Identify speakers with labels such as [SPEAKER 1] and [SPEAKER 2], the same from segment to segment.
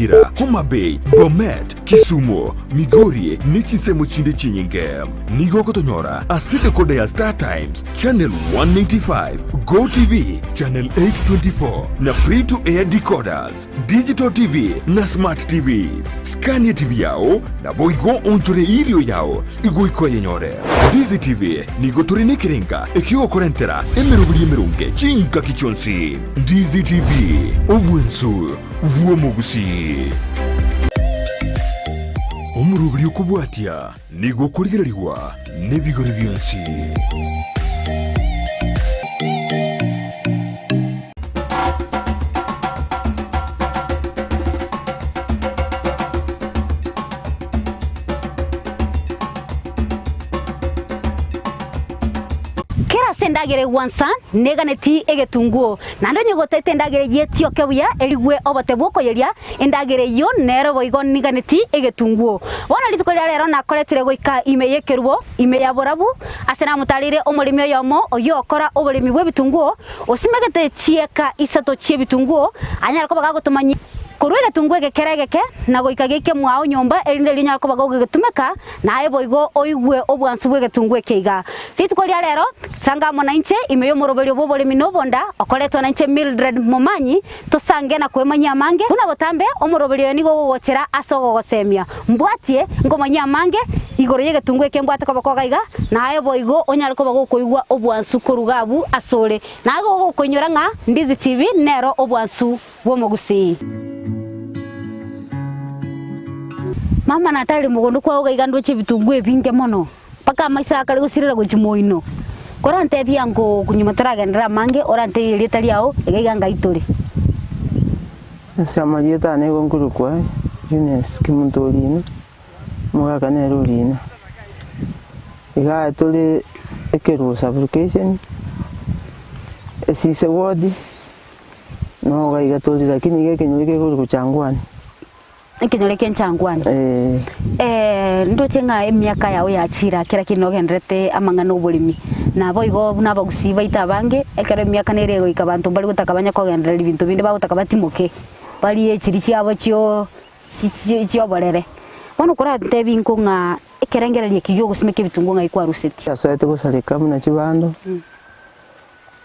[SPEAKER 1] Nyamira, Homa Bay, Bomet, Kisumu, Migori ne chinsemo chinde chinyinge. Nigo ogotonyora ase decoder ya Star Times, channel 185, Go TV, channel 824 na free to air decoders, digital TV na smart TVs. Scan etv yao naboigo onchore erio yao igoika oyenyore. Ndizi TV nigo tore nekerenga ekiogokorentera emeroberi emeronge chingaki chionsi. Ndizi TV, obwensu bw'omogusii. Omoroberi okobwatia nigo okorigererigwa nebigori bionsi.
[SPEAKER 2] Kera ase endagera egwansa neganeti egetunguo, naende onye gotete endagera eyio etioke buya erigwe obote bw'okoyeria, endagera eyio nero boigo niganeti egetunguo. Bono rituko ria rero nakoretire goika ime y'ekerubo, ime ya borabu, ase namotareire omoremi oyomo oyio okora oboremi bw'ebitunguo, osimegete chieka isato chi'ebitunguo, anyare koba gagotomanyia korwa egetunguo eke kere egeke, na goika geike mwao nyomba, erinde erio onyare koba gogegetumeka, naye boigo oigwe obwansu bw'egetunguo eke iga. Rituko ria rero, sanga amo nainche ime y'omoroberio bw'oboremi na obonda, okoretwa nainche Mildred Momanyi, tosange na kwemanyia amange, buna botambe omoroberio oyo nigo ogogochera ase ogogosemia. Mbwatie nkomanyie amange igoro y'egetunguo eke mbwate koba koga iga, naye boigo onyare koba gokoigwa obwansu koruga abwo asore. Naye gogokoinyora ng'a Ndizi TV nero obwansu bw'omogusii. Mama natarire mogondo kwao iga iga ndoche ebitunguo ebinge mono, mpaka amaiso aya kare gosirera gochia moino. Korantebie ango nyuma toragenderere amange, orantebie erieta riao iga iga ngai tore.
[SPEAKER 3] Ase amarieta ane nigo nkorokwa Eunice Kemunto Orina, omogaka nere Orina. Igaa tore ekeruo sub-location, esise ward, nogo iga tore lakini iga ekenyoro kekorokwa Changwani.
[SPEAKER 2] Ekenyoro ekia Nchangwani.
[SPEAKER 3] Eh.
[SPEAKER 2] Ndoche ng'a emiaka yao yachire ake lakini nogendererete amang'ana oboremi. Naboigo buna abagusii baito abange, ekero emiaka nere egoika abanto mbari gotaka banye kogendereria ebinto binde bagotaka batimoke, barie chiria chiabo chio chi chioborere. Bono koratebie inko ng'a ekerengererio eke gia ogosimeka ebitunguo ng'ai kwarusetie?
[SPEAKER 3] Chiasoete gosareka buna chibando,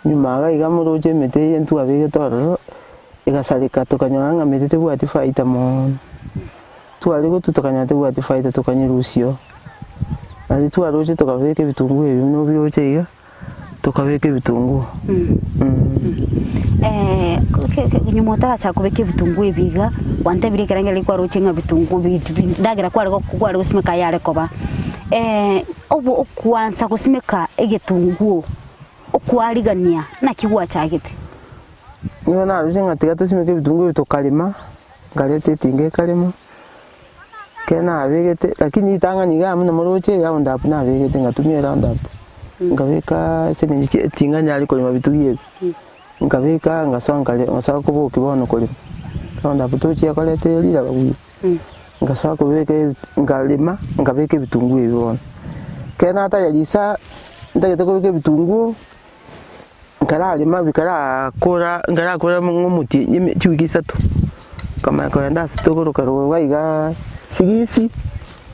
[SPEAKER 3] Nyuma iga iga moroche emete eye ntwabegete ororo, egasareka tokanyora ng'a mete tebwati faida mono. Tware gotwa tokanyora tebwati faida tokanyerusia oo. Naende twaroche tokabeka ebitunguo ebi buna obiroche iga, tokabeka ebitunguo.
[SPEAKER 2] Nyuma otarachaka kobeka ebitunguo ebi iga, gwantebirie ekerengererio kwaroche ng'a bitunguo bi endagera kware kware gosimeka yare koba. Obo okwansa gosimeka egetunguo. Okwarigania naki gwachagete?
[SPEAKER 3] Nigo narusia ng'a tiga tosimeke ebitunguo ebi tokarema, nkareta etinga ekarema, ekero nabegete, lakini ritang'ani igaa buna moroche eround up nabegete ngatumia eround up, nkabeka ase eng'encho chi etinga nyare korema bitugi ebi, nkabeka ngasoa nkare ngasoa kobokia bono korema, round up tochia koreta riraba buya, ngasoa kobeka ebi nkarema nkabeka ebitunguo ebi bono. Ekero nataya risa ntagete kobeka ebitunguo, nkararema bikarakora nkarakora ng'a omotienyi ime chiwiki isato, nkamanya kogenda ase tokoroka rogoro iga igaa sigisi,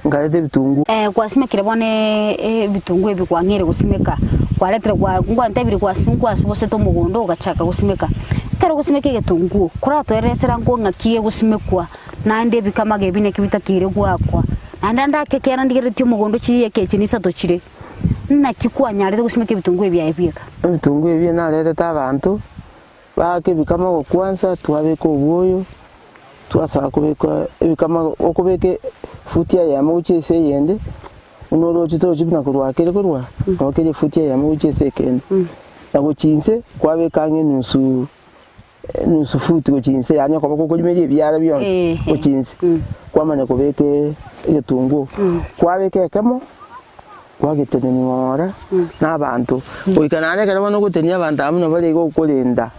[SPEAKER 3] nkareta ebitunguo.
[SPEAKER 2] Gwasimekire bono ebitunguo ebi kwang'eire gosimeka, kwaretire kwa ngwantebirie kwasi nkwasibosete omogondo ogachaka gosimeka. Ekero ogosimeka egetunguo, koratoeresera nko ng'aki egosimekwa. Naende ebikamago ebi naki bitakeire goakwa, naende ande ake ekero ndigereretie omogondo chieka echi nisato chire, naki kwanyarete gosimeka ebitunguo ebiaye bieka?
[SPEAKER 3] Ebitunguo ebio naretete abanto, baaka ebikamago kwanza, twabeka obwoyo, twasoa kobeka ebikamago, okobeka efuti eyemo gochia ase eyende, buna oroche torochi buna korwa kere korwa, nabo kere efuti eyemo gochia ase ekende. Na gochia inse, kwabeka ang'e enusu. Nusu futi gochia inse, yaani okoboko okorimeria ebiara bionsi gochia inse, kwamanya kobeka egetunguo, kwabeka ekemo, kwagetenenia ng'ora na abanto, goika naende ekero bono ogotenia abanto abwo buna bare iga okorenda,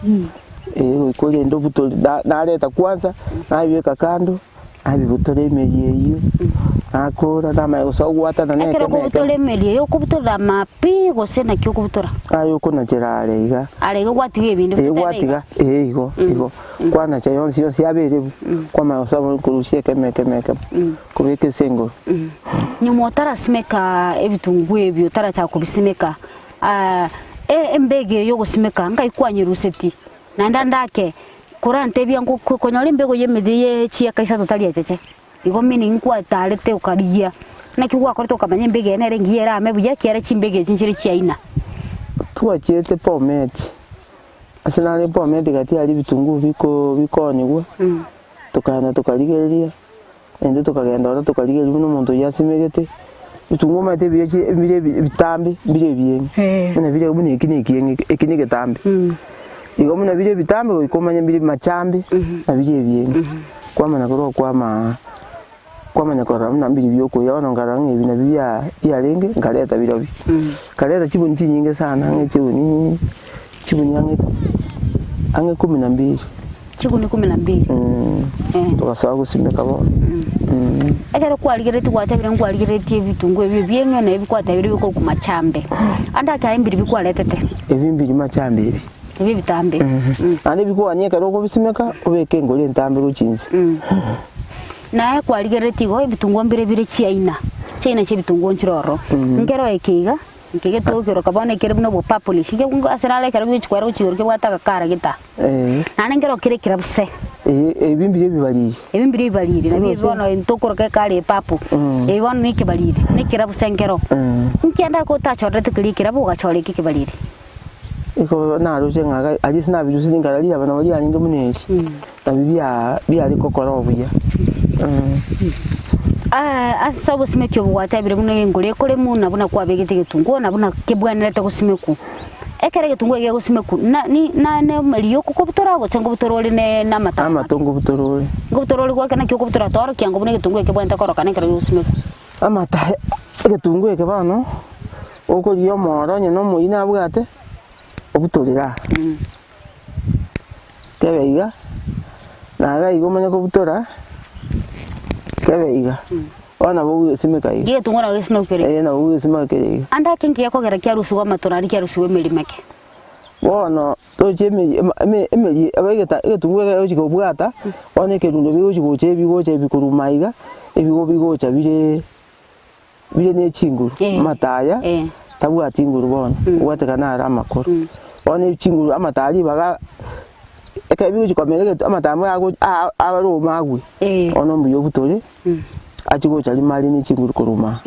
[SPEAKER 3] eh goika orende obutori na nareta kwanza, nabibeka kando. Nabibutore emeri eyio, nakora, namanya gosoa gwatana na
[SPEAKER 2] Ekero
[SPEAKER 3] ekemo
[SPEAKER 2] okobutora
[SPEAKER 3] ekemo.
[SPEAKER 2] emeri eyio, okobutorera amapi gose naki okobutora?
[SPEAKER 3] Aye okonachera are iga.
[SPEAKER 2] Are iga gwatiga ebinde
[SPEAKER 3] Ee
[SPEAKER 2] gotebe iga?
[SPEAKER 3] gwatiga, ee igo, igo. Kwanacha yonsi yonsi yaba erebu, kwamanya gosoa korusia ekemo ekemo ekemo, kobeka ase engoro.
[SPEAKER 2] Nyuma otarasimeka ebitunguo ebi, otarachaka kobisimeka, embego eye ogosimeka nkai kwanyerusetie? Naende ande ake, korantebia nko konyora embego y'emete ye chieka isato tari echeche, igo meaning nkwatarete okarigia, naki gwakorete okamanya embego eye nere engiya erame buya ekiagera chimbego echi nchire chiaina.
[SPEAKER 3] Twachiete Bomet, ase nare Bomet gati aria ebitunguu biko bikoonigwa, tokaenda tokarigereria, naende tokagenda ororo tokarigereria buna omonto oyio asimegete, ebitunguu omanyete ebiya chi bire ebitambe mbire ebieng'e, buna bire buna eki na ekieng'e eke, eki na egetambe. Igo buna bire ebitambe goika omanye mbire machambe na bire ebieng'e. Kwamanya korwa okwamaa kwamanya korora buna mbiri biokoira bono nkarora ng'a ebi nabio bia biarenge nkareta birobio. Nkareta chibuni chinyinge sana ang'e chibuni chibuni ang'e ang'e kumi na mbili.
[SPEAKER 2] Chibuni kumi na mbili.
[SPEAKER 3] Togasoa gosimeka bono.
[SPEAKER 2] Ekero kwarigeretie gwatebire nkwarigeretie ebitunguo ebio ebieng'e na ebi kwatebire bikorokwa machambe. Ande ake aye mbiri bikwaretete?
[SPEAKER 3] Ebi mbiri machambe ebi.
[SPEAKER 2] Ebi ebitambe.
[SPEAKER 3] Naende ebikogania ekero okobisimeka obeke engoro entambe gochia inse.
[SPEAKER 2] Naye kwarigeretie igo ebitunguo mbire bire chiaina, chiaina chia ebitunguo nchire ororo. Nkero eke iga. Inki getogokoroka bono ekere buna obopapulish, inki ase naro ekero bigochi kwera gochia igoro kebwate agakara geta. Naende nkero kere ekerabu se.
[SPEAKER 3] Ebi mbiria ebibariri.
[SPEAKER 2] Ebi mbiria ebibariri, nabio ebi bono ntokoroka ekara epapu, ebi bono na ekebariri, na ekerabu se nkero. Inki ande ake otachorerete keria ekerabu ogachora eke ekebariri?
[SPEAKER 3] Igo naroche ng'a iga aria ase nabirusetie nkarora riraba nabo riarenge buna eri, nabio bia biare gokora obuya.
[SPEAKER 2] Ase obosimeki obo gwatebire buna engoro ekoremwa na buna kwabegete egetunguo na buna kebwenerete gosimekwa. Ekero egetunguo eke gegosimekwa na ni na na emeri yokokobutora gose nkobutora ore ne na amato
[SPEAKER 3] Amato nkobutora ore.
[SPEAKER 2] Nkobutora ore gwake naki okobutora toorokia ngo buna egetunguo eke kebwenerete korokana ekero gegosimekwa.
[SPEAKER 3] Amato aya egetunguo eke bono, okorigia omoro onye na omoyio nabwate, obutorere aa. Kebe iga, na iga iga omanye kobutora, kebe iga. Bono nabo ogogesimeka iga.
[SPEAKER 2] Egetunguo nabo gesimekwa kere iga.
[SPEAKER 3] Eeh nabo ogogesimeka kere iga.
[SPEAKER 2] Ande ake nki gekogera kiarusigwe amato naende kiarusigwe emeri meke?
[SPEAKER 3] Bono toche emeri ema eme emeri ebe egeta egetunguo ekero egochi kobwata, bono ekerundo bigochi gocha ebi gocha ebi korwa maiga, ebigo bigocha bire bire ne chinguru,
[SPEAKER 2] Eh.
[SPEAKER 3] amato aya
[SPEAKER 2] Eh.
[SPEAKER 3] tabwati nguru bono, obwatekana are amakoro. Bono chinguru amato aria ribaga ekero bigochi komera egetu amato amo ago a- aroma agwe,
[SPEAKER 2] Eh.
[SPEAKER 3] bono mbuya obutore, achie gocha rimo are ne chinguru korwa maa.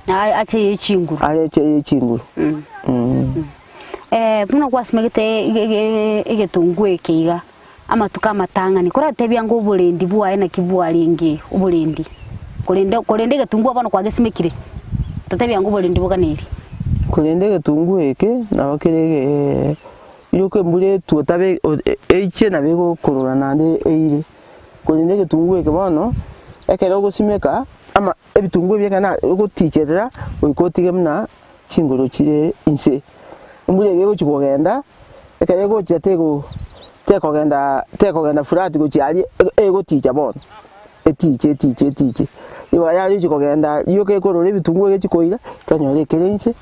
[SPEAKER 2] Aye ache ye chinguru.
[SPEAKER 3] Areche ye chinguru.
[SPEAKER 2] Buna gwasimegete egetunguo eke iga, amatuko amatang'ani, koratebia ng'a oborendi bwaye naki bwarenge oborendi, korende korende egetunguo bono kwagesimekire, totebia ng'a oborendi boganeiri.
[SPEAKER 3] Korende egetunguo eke nabo kere egee rioka embura etwe otabe eiche nabo egokorora naende eire. Korende egetunguo eke bono, ekero ogosimeka ama ebitunguo ebi ekero na ogoticherera goika otige buna chingoro chire inse. Embura eye egochi kogenda, ekero egochia tego tekogenda tekogenda flat gochia aria egoticha bono, etiche etiche etiche. Igo yarechi kogenda rioka ekorora ebitunguo egechi koira, ekanyora ekere inse,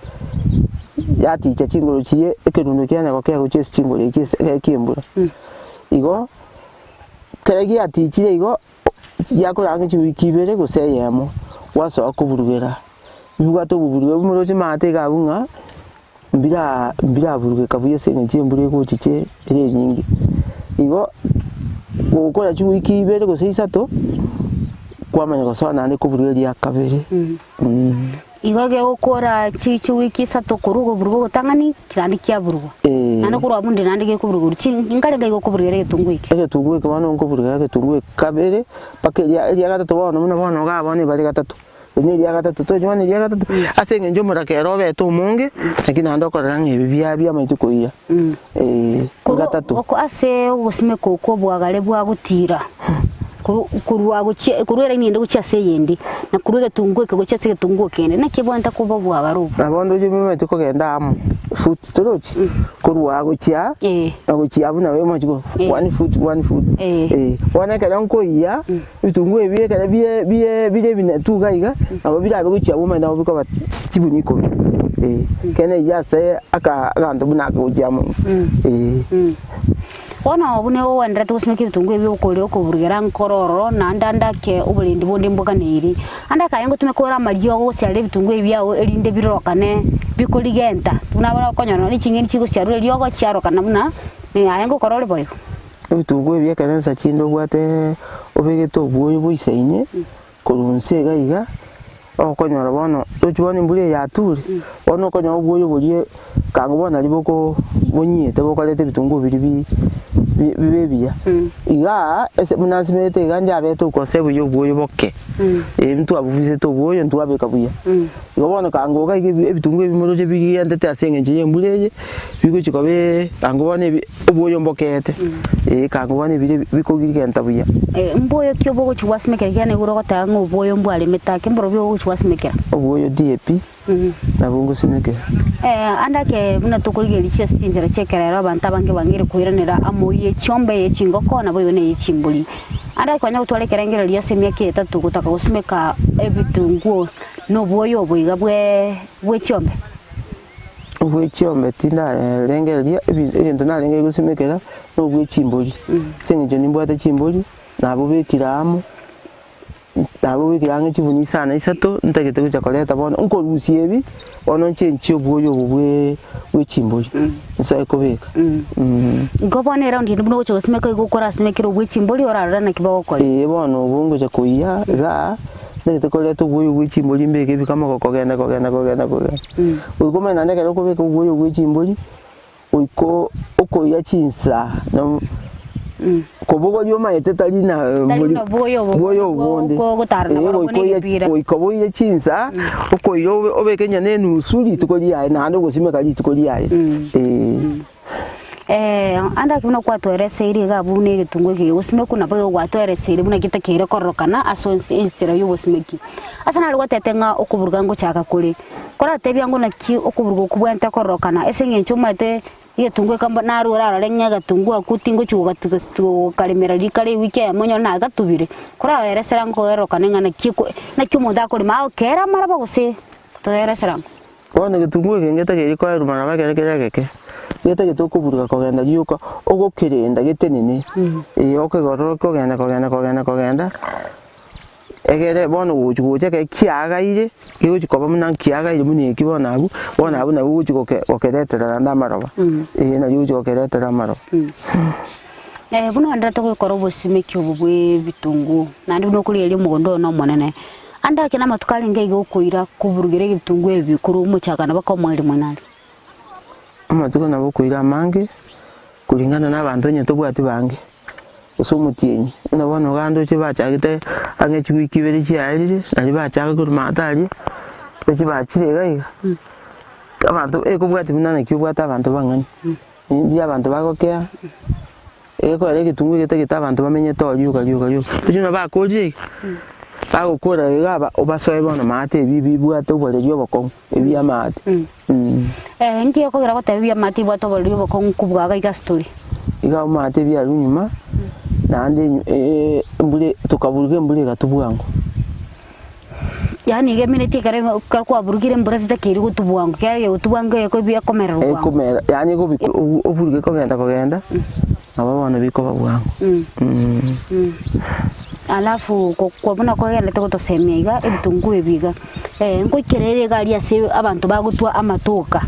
[SPEAKER 3] yaticha chingoro chiria ekerundo kiane gokea gochia ase chingoro echi ase ekero kia embura. Igo, ekero giatichire igo, giakora ang'e chiwiki ibere gose eyemo, gwasoa koburugera. Bibwate oboburuge bumoroche maate iga abwo ng'a mbira mbiraburugeka buya ase eng'encho embura egochicha ere enyinge. Igo, gokora chiwiki ibere gose isato, kwamanya gosoa naende koburuga eria kabere.
[SPEAKER 2] Igo gegokora chi chiwiki isato korwa okoburuga ogotang'ani naende kiaburugwa.
[SPEAKER 3] Ee.
[SPEAKER 2] Naende korwa abwo ndi naende gekoburugwa chi nkarenge gokoburugera egetunguo eke.
[SPEAKER 3] Egetunguo eke bono nkoburugera egetunguo eke kabere, mpaka eria eria gatato bono buna bono igaa bono ebare gatato. Eri neria gatato, tochi bono eria gatato, ase eng'encho omorakera obete omonge, lakini naende okorora ng'a ebi bia biamaete koira. Eeh,
[SPEAKER 2] Korwa
[SPEAKER 3] gatato.
[SPEAKER 2] oko ase ogosimeka okwo obwagare bwa gotira, korwa korwa gochia korwa eraini ende gochia ase eyende, na korwa egetunguo eke gochia ase egetunguo kende, naki ebwenerete koba obwagare obwo?
[SPEAKER 3] Nabo ndoche bimanyete kogenda amo. Foot torochi korwa aa gochia aa
[SPEAKER 2] Eh.
[SPEAKER 3] na gochia abwo nabo omochi go
[SPEAKER 2] Eh.
[SPEAKER 3] one foot one foot
[SPEAKER 2] Eh.
[SPEAKER 3] Eh, bono ekero nkoiyia ebitunguo ebi ekero bie bie bire ebinetu iga iga nabo birabe gochia abwo omanyete nabo bikoba chibuni ikomi eh, ekero naiya ase aka aganto buna aka gochia amo eh.
[SPEAKER 2] Bono buna ogendererete gosimeka ebitunguo ebi okoria okoburugera nkoro ororo naende ande ake oborendi bonde mboganeiri. Ande akaye ngotumeka ore amariogo gosiarera ebitunguo ebi biago erinde birorokane bikorigenta buna bono okonyora nonye ching'eni chigosiarwa eriogo chiarokana buna aye ngokora ore boigo.
[SPEAKER 3] Ebitunguo ebi ekero ensa chinde obwate obegete obwoyo boisaine korwa inse iga iga, okonyora bono tochi bono embura eye yature, bono okonyora obwoyo boria kango bono naria boko bonyiete bokoreta ebitunguo biria bi bi bibe ebiya. Igaa ase buna nsimete iga njabete okosa buya obwoyo boke, eh ntwabobisete obwoyo ntwabeka buya. Igo bono kango iga iga ebitunguo ebi moroche bigentete ase eng'encho ya embura eye, bigochi koba kango bono ebi obwoyo mbokete, eh kango bono ebire bikogigenta buya.
[SPEAKER 2] Mboyo ki obogochi gwasimekera ekiagera nigo ogoteba ng'a obwoyo mbwaremete ake, mborobio obogochi gwasimekera?
[SPEAKER 3] Obwoyo DAP nabwo ngosimekera.
[SPEAKER 2] Ande ake buna tokorigereria chiase chinchera chi'ekerero abanto abange bang'eire koiranera amo ye chiombe, ye chingoko, naboigo neye chimbori. Ande ake konya gotwara ekerengererio ase emiaka etato gotaka gosimeka ebitunguo na obwoyo obo iga bwe bwe chiombe.
[SPEAKER 3] Obwe chiombe tindarengereria ebi egento narenge gosimekera na obwe chimbori, ase eng'encho nimbwate chimbori, nabobekire amo, nabobekire ang'e chibuni isano isato, ntagete gocha koreta bono, nkorusia ebi, bono nchenchie obwoyo obo bwe bwe chimbori, nsoe kobeka.
[SPEAKER 2] Igo bono eraundi ende buna ogocha gosimeka igo okorasimekere obwe chimbori orarore naki bagokora.
[SPEAKER 3] Ee bono obo ngocha koiyia igaa. Ntagete koreta obwoyo bwe chimbori mbeke ebikamago kogenda kogenda kogenda kogenda. Goika omanye naende ekero okobeka obwoyo bwe chimbori, goika okoiya chinsa na kobogoria omanyete tari na
[SPEAKER 2] Tari buna obwoyo obo
[SPEAKER 3] bwoyo obonde.
[SPEAKER 2] ogotara
[SPEAKER 3] Ee
[SPEAKER 2] nabarobwo
[SPEAKER 3] goika
[SPEAKER 2] na
[SPEAKER 3] oiye
[SPEAKER 2] egepira.
[SPEAKER 3] goika boiye chinsa, okoiya obe obeke onye na enusu rituko riaye naende ogosimeka rituko riaye ee.
[SPEAKER 2] Ande ake buna kwatwereseire iga abwo buna egetunguo eke gegosimekwa nabo igo gwatwereseire buna getakeire kororokana ase onsi enchera y'obosimeki. Ase naro gwatebete ng'a okoburuga ngochaka kore, koratebia ng'o naki okoburuga okwo bwente kororokana ase eng'encho omanyete egetunguo eke mbo naro orarore ng'a egetunguo akwo tingochi gokaremera rikare ewiki eyemo onyore nagatubire, koraeresera nkoerorokane ng'a naki eko naki omonto akorema agokera amaraba gose toeresera ng'o.
[SPEAKER 3] Bono egetunguo eke ngetageri koerwa maraba ekero kere egeke, getagete okoburuka kogenda rioka, ogokerenda getenene, ee okegorora kogenda kogenda kogenda kogenda, egere bono gochi gocha ekero kiagaire, kegochi koba buna kiagaire buna eki bono abwo, bono abwo nabo ogochi goke gokeretera naende amaroba, ee nario ogochi gokeretera amaroba.
[SPEAKER 2] Buna onderete gokora obosimeki obo bwa ebitunguo, naende buna okorigereria omogondo oyo na omonene, Ande ake namatuko arenge iga okoira koburugera ebitunguo ebi korwa omochakano baka omoerio mwene aria.
[SPEAKER 3] Amatuko nabo okoira amange kuringana na abanto onye tobwati bange, gose omotienyi. Buna bono iga ndoche bachagete ang'e chiwiki ibere chiaerire, nario bachaka korwa maate aria, ndoche bachire iga iga. Abanto ekobwati buna naki obwate abanto bang'ani, inche abanto bagokea. Egekogera egetunguo egetagete abanto bamenyete oo rioka rioka rioka. Tochia buna bakorire iga, bagokora iga aba obasoe bono maate ebi bibwate oboreri obokong'u, ebi amaate.
[SPEAKER 2] Inki gekogera goteba ebi amaate bibwate oboreri obokong'u kobua iga iga ase tore?
[SPEAKER 3] Iga amaate ebi arwa nyuma, naende embura tokaburuka embura egatwa bwango.
[SPEAKER 2] Yaani iga emineti ekero ekero kwaburugire embura tetakeiri gotwa bwango, ekiagera egotwa bwango eko ebi ekomerera bwango.
[SPEAKER 3] Ekomera yaani ekobi oburuge kogenda kogenda, nabo bono bikoba bwango.
[SPEAKER 2] Alafu ko kwa buna kogenderete gotosemia iga ebitunguo ebi iga, nkoikera ere iga aria ase abanto bagotwa amatoka,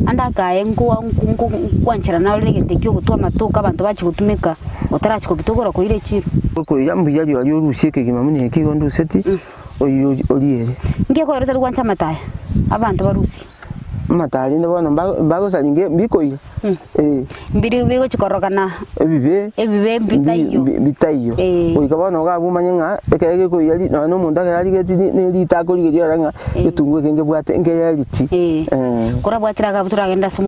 [SPEAKER 2] ande akaye nkoa nko nko nkwancherana ore egento ekio ogotwa amatoka abanto bachia gotumeka, otarachia kobitogora koira echiro.
[SPEAKER 3] Okoira mbuya rirorio orusie ekegima buna eke igo nduseti, oyio oriere.
[SPEAKER 2] Nki ekoera otari gwancha amataya abanto barusie?
[SPEAKER 3] Amataya rende bono mbagosaria mbikoira, eh.
[SPEAKER 2] Mbiri bigochi kororokana
[SPEAKER 3] Ebibe
[SPEAKER 2] ebibe mbitaiyo.
[SPEAKER 3] bitaiyo.
[SPEAKER 2] Eh.
[SPEAKER 3] Goika bono iga abwo omanye ng'a ekero gekoira ri nonya na omonto ekero arigetie ri ne rita akorigeria orore ng'a egetunguo eke ngebwate nkereriti.
[SPEAKER 2] Eh. Korabwatire agabwo toragende ase.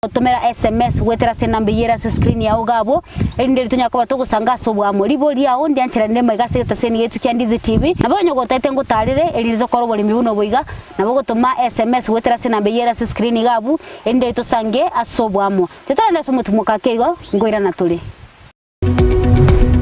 [SPEAKER 2] Tomera sms goetera ase enamba eyio ere ase screen yao iga abwo, erinde riria tonyare koba togosanga ase oboamo. Ribori riao ndiancheranire maiga ase egetaseni giaito kia Ndizi TV. Nabo onye gotaete ngotarere, erinde tokore oboremi buna obo iga, nabo ogotoma sms goetera ase enamba eyio ere ase screen iga abwo, erinde riria tosange ase oboamo. Titorende ase omotimoko ake igo, nkoirana tore.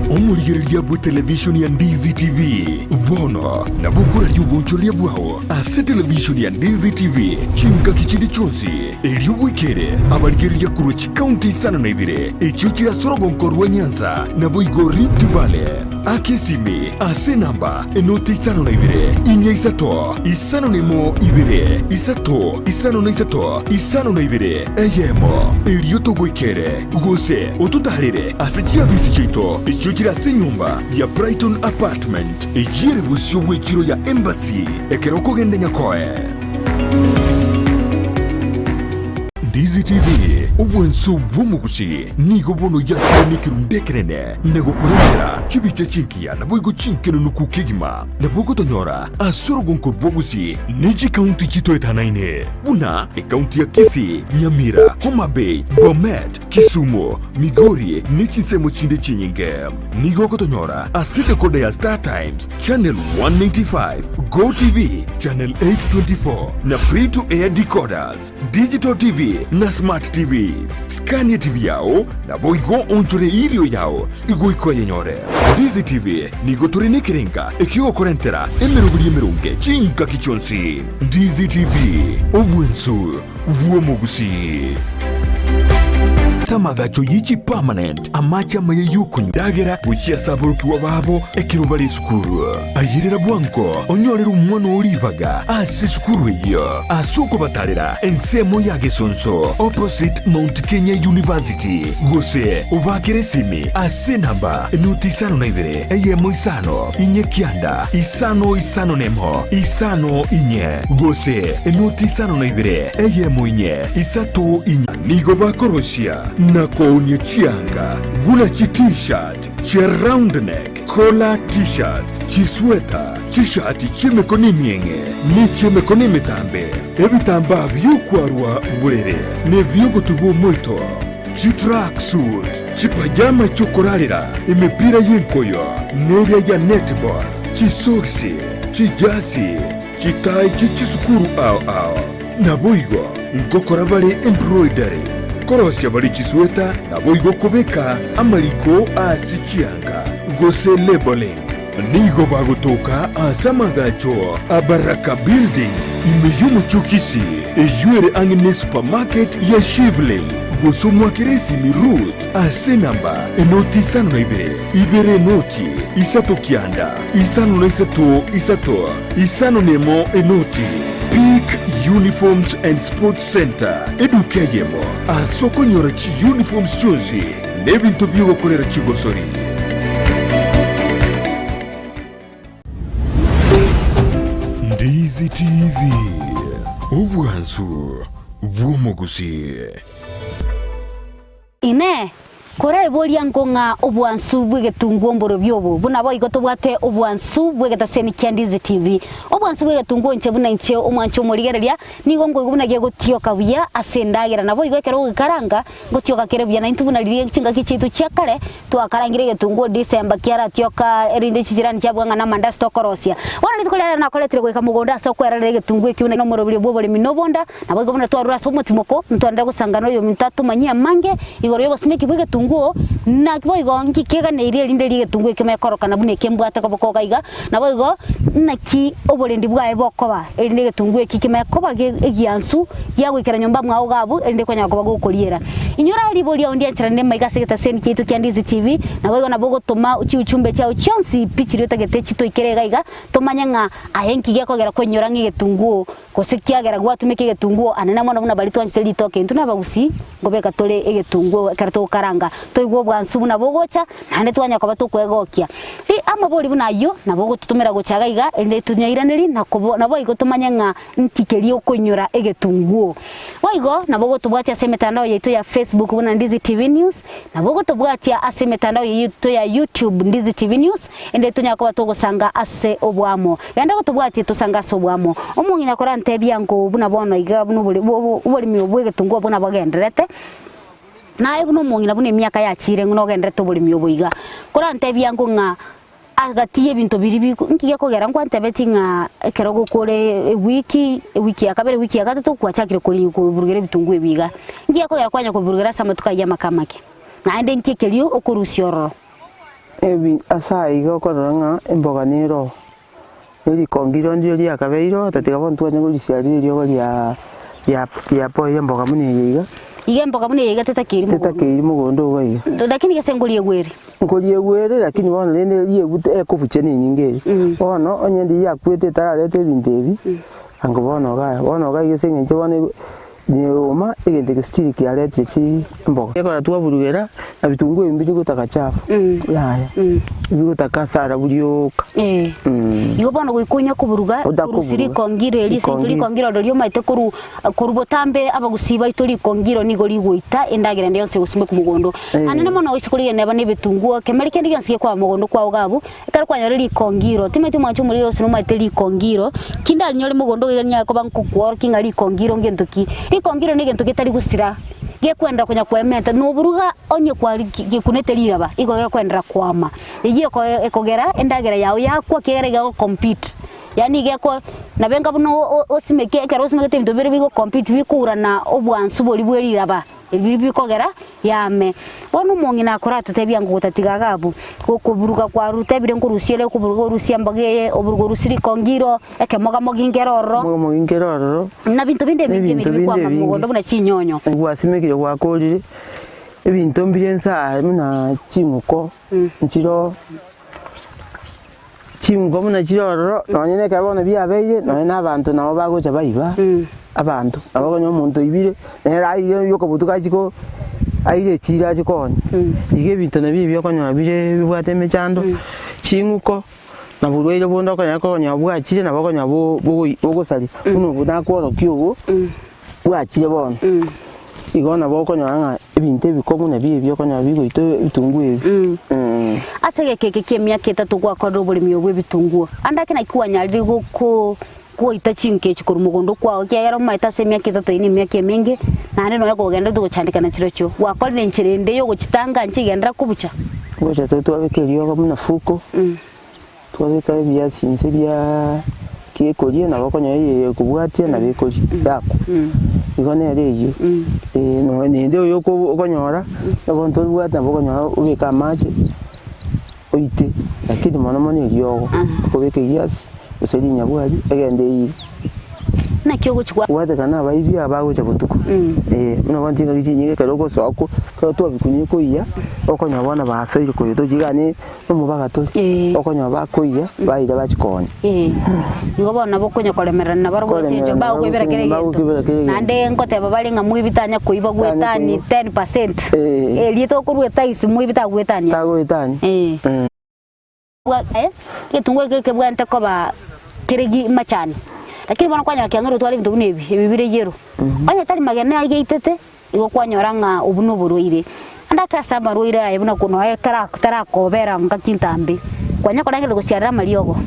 [SPEAKER 1] Omorigereria bw'etelevishoni ya Ndizi TV bono nabo okoraria obonchoreria bwao ase televishoni ya Ndizi TV chingaki chinde chionsi, erio bwekere abarigereria korwa chikaunti isano na ibere echio chire ase orogonko rwa Nyanza naboigo Rift Valley. Aka esimi ase enamba enoti isano na ibere, inya isato, 51 ibere, isato, 53, 52, eyemo, erio togoikere. Gose ototaarere ase chiabisi chiaito echio chire ase enyomba ya Brighton Apartment, eyio ere bosio bw'echiro ya Embassy ekero okogenda Nyakoe. Ndizi TV, obwanso bw'omogusi nigo bono yakire nekerundu ekenene na gokorentera chibicha chingiya naboigo chinkenunuku kegima. Nabo ogotonyora ase orogonko rw'obogusi ne chikaunti chitoetanaine buna ekaunti ya Kisii, Nyamira, Homa Bay, Bomet, Kisumu, Migori ne chinsemo chinde chinyinge. Nigo ogotonyora ase decoder ya Star Times, Channel 195, Go TV, Channel 824 na Free to Air decoders, Digital TV na Smart TVs. Scan TV yao naboigo onchore erio yao igoika oyenyore. Ndizi TV nigo tore nekerenga ekiogokorentera emeroberi emeronge chingaki chionsi. Ndizi TV, obwensu bw'omogusii. Tamagacho ye chipermanent, amache amaya y'okonywa, endagera gochia ase aborokigwa babo ekero bare esukuru. Ayerera bwango onyorere omwana oo ribaga ase esukuru eyio ase okobatarera ensemo ya Gesonso opposite Mount Kenya University gose obakere esimi ase enamba enoti 52 eyemo 5 4 9 5 5 1 5 4 gose enoti 52 eyemo 4 3 4. Nigo bakorosia na koonia chianga buna chi T-shirt, chia round neck, collar T-shirts, chisweta, chishati chi'emekono emieng'e, ne chi'emekono emetambe, ebitambaa bi'okwarwa borere, na ebi'ogotubwa omoito, chitracksuit, chipajama chi'okorarera, emepira y'enkoyo, neria ya netball, chisogisi, chijasi, chitai chie chisukuru ao ao. Naboigo ngokora bare embroidery, korosia bare chisweta, naboigo kobeka amariko ase chianga, gose labeling. Nigo bagotoka ase amagacho a Baraka Building ime y'omochie o Kisii, eyio ere ang'e ne supermarket ya Shivling, gose omwakere esimi Ruth ase enamba enoti 52 2 0 3 9 53 3 51 enoti. Peak Uniforms and Sports Centre, eduka eyemo ase okonyora chiuniforms chionsi na ebinto bi'ogokorera chigosori. Ndizi TV, obwansu bw'omogusii.
[SPEAKER 2] Inee! Koraiboria nko ng'a obwansu bw'egetunguo mborobio obo, buna boigo tobwate obwansu bw'egetaseni kia Ndizi TV. Obwansu bw'egetunguo inche buna inche omwanchi omorigereria, nigo nkoigwa buna gegotioka buya ase endagera, naboigo ekero ogogekaranga, ngotioka kere buya. Naintwe buna riria chingaki chiaito chia kare, twakarangire egetunguo December kiaratioka erinde chichirani chiabua ng'a namandasi tokorosia. Bono rituko riria rero nakoretire goika mogondo ase okwerorera egetunguo ekio buna nomoroberio bw'oboremi nobonda, Naboigo buna twarure ase omotimoko, ntwanere gosangana oyominto atomanyie amange igoro y'obosimeki bw'egetunguo, naki boigo nki keganeirie erinde ri'egetunguo ekio mekorokana buna eke mbwate koboko iga iga, naboigo naki oborendi bwaye bokoba, erinde egetunguo eki kimekoba egiansu giagoikera nyomba mwao iga abwo, erinde kwanyara koba gokoriera. Inyora riborio ndiancheranire maiga ase egetaseni kiaito kia Ndizi TV, naboigo nabo ogotoma chiuchumbe chiao chionsi pi chiria otagete chitoikere iga iga, tomanye ng'a aye nki gekogera kwainyora ng'a egetunguo Gose kiagera gwatumeka egetunguo anene mono buna baria twanchete ritoke, intwe nabagusii nkobeka tore egetunguo ekero togokaranga. Toigwe obwansu buna bogocha, naende twanya koba tokwegokia. Ri amabori buna ayio nabo ogototomera gocha iga iga, erinde tonyairanerie na kobo naboigo tomanye ng'a nki keria okoinyora egetunguo. Boigo nabo ogotobwatia ase emetandao yaito ya Facebook buna Ndizi TV News, nabo ogotobwatia ase emetandao yaito ya YouTube Ndizi TV News, ende tonyare koba togosanga ase oboamo. Genda gotobwatie tosange ase oboamo. Omong'ina korantebia ngo buna bono iga buna obore oboremi obo bw'egetunguo buna bogendererete, Naye buna omong'ina buna emiaka yachiire ng'a nogenderete oboremi obo iga, korantebie ango ng'a agati y'ebinto biria biko nki gekogera nkwantebetie ng'a ekero gokore ewiki, ewiki ya kabere, ewiki ya gatato kwachakire kori koburugera ebitunguo ebi iga. Nki gekogera kwanya kobiburugera ase amatuko ayio amake amake? Naende nki ekerio okorusia ororo?
[SPEAKER 3] Ebi ase aiga okorora ng'a emboga nere oo, na erikongiro ndire riakabeire oo, tatiga bono twanye korisiarire eriogo ria ria riapoire emboga buna eye iga.
[SPEAKER 2] Iga emboga buna eye iga tetakeiri mogondo.
[SPEAKER 3] Tetakeiri mogondo iga iga.
[SPEAKER 2] Lakini gese nkoriegwa ere.
[SPEAKER 3] Nkoriegwa ere lakini bono rende riegwa ekobucha nenyinga ere. Bono onye ndiria yakwete etarareta ebinto ebi, ango bono iga bono iga ase eng'encho bono Nyuma egento eke still kiaretire chimboga. Ekero twaburugera na bitunguo ebi mbiri gotaka chafu yaya bigotaka ase arabu rioka.
[SPEAKER 2] Igo bono goika onye koburuga korusia rikongiro eri ase eng'encho rikongiro oro riomaete koru koru botambe abagusii baito rikongiro nigo rigoita endagera ende yonsi egosimekwa mogondo. Anene mono oise korigia neba na ebitunguo kemeri kende gionsi gekwaba mogondo kwao iga abwo Ekero kwanyora rikongiro, timanyeti omwancho omoriri gose nomaete rikongiro, ki ndarinyore mogondo iga ninyare koba nkokworokia ng'a rikongiro ngento ki. Rikongiro negento getari gosira, gekwendera konya kwementa, noboruga onye kwari gekunete riraba, igo gekwendera kwama. Eyio eko ekogera endagera yago yakwa ekiagera iga egocompete, yaani iga eko nabo enga buna o- o- osimeke ekero osimegete ebinto bire bigocompete bikourana obwansu boria bwe riraba. Ebi bikogera yame. Bono omong'ina akoratotebia ng'a gotatiga iga abwo, gokoburuga kwarutebire nkorusia ore okoburuga orusie emboga eye, oburuga orusie rikongiro, ekemogamogi nkere ororo.
[SPEAKER 3] Ekemogamogi nkere ororo.
[SPEAKER 2] Na binto binde ebinge
[SPEAKER 3] Ebinto
[SPEAKER 2] ebiri
[SPEAKER 3] binde
[SPEAKER 2] bikwama
[SPEAKER 3] ebinge.
[SPEAKER 2] mogondo buna chinyonyo.
[SPEAKER 3] Gwasimekire gwakorire, ebinto mbire nsa aa buna ching'uko, nchiroo, Ching'uko buna chire ororo, nonye na ekero bono biabeire, nonye na abanto nabo bagocha baiba, abanto, nabo okonyora omonto oibire, nere aire yoka botuko achie ko aire echiro achie koonia. Igo ebinto nabio ebi okonyora bire bibwate emechando, ching'uko, na borwaire bonde okonyora okonyora bwachire nabo okonyora bo bogoi bogosaria, buna obo nakworokia obo, bwachire bono. Igo nabo okonyora ng'a ebinto ebikong'u nabio ebi okonyora bigoita ebitunguo ebi.
[SPEAKER 2] Ase egeka eke ki'emiaka etato gwakorire oboremi obwo bw'ebitunguo, ande ake naki kwanyarire goko goita chinka echi korwa mogondo kwao, ekiagera omaete ase emiaka etato eyio nemiaka emenge, naende nonya kogenderete gochandekana chirochio, gwakorire enchera ende y'ogochitanga nchigenderera kobucha?
[SPEAKER 3] Ngocha tore twabeka eriogo buna fuko, twabeka ebiasi inse bia gekoria nabo okonyora eye ekobwatia nabo ekoria yakwa. Igo nere eyio, nonya naende oyo oko okonyora ebonto obwate nabo okonyora obeke amache oite, lakini mono mono eriogo, okobeka egiasi gose rinyabwari egende eire.
[SPEAKER 2] Naki ogochia gwa.
[SPEAKER 3] Kobwatekana abaibi aba bagocha botuko, eh, buna bono chingaki chinyinge ekero ogosoa ko ekero twabikunyire koiyia, okonyora bono basoire koiyia tochi igaa ne Omobaga tore,
[SPEAKER 2] Ee.
[SPEAKER 3] okonyora bakoiya, baira bachia koonya.
[SPEAKER 2] Ee. Igo bono nabo okonya koremererana nabarabwo ase engencho
[SPEAKER 3] Koremererana nabarabwo
[SPEAKER 2] bagokwebera
[SPEAKER 3] ase
[SPEAKER 2] kera
[SPEAKER 3] engencho
[SPEAKER 2] egento.
[SPEAKER 3] bagokwebera kera egento.
[SPEAKER 2] Naende nkoteba bare ng'a moibi tanya koiba
[SPEAKER 3] Tanya
[SPEAKER 2] gwetani
[SPEAKER 3] koiba.
[SPEAKER 2] 10%.
[SPEAKER 3] Ee.
[SPEAKER 2] Erieta okorwa etaisi moibi tagoetania.
[SPEAKER 3] Tagoetania.
[SPEAKER 2] Ee.
[SPEAKER 3] Mm.
[SPEAKER 2] Bwa eh, egetunguo eke kebwenerete koba kere gi machani, lakini bono kwanyora kiang'eire otware ebinto buna ebi, ebi bire yellow. Onye tari magena aiga aitete, Igo kwanyora ng'a obwo noborwaire. Ande ake ase amarwaire aye buna nonya tara tarakobera ngaki ntambe, kwanya korengereria gosiarera amariogo.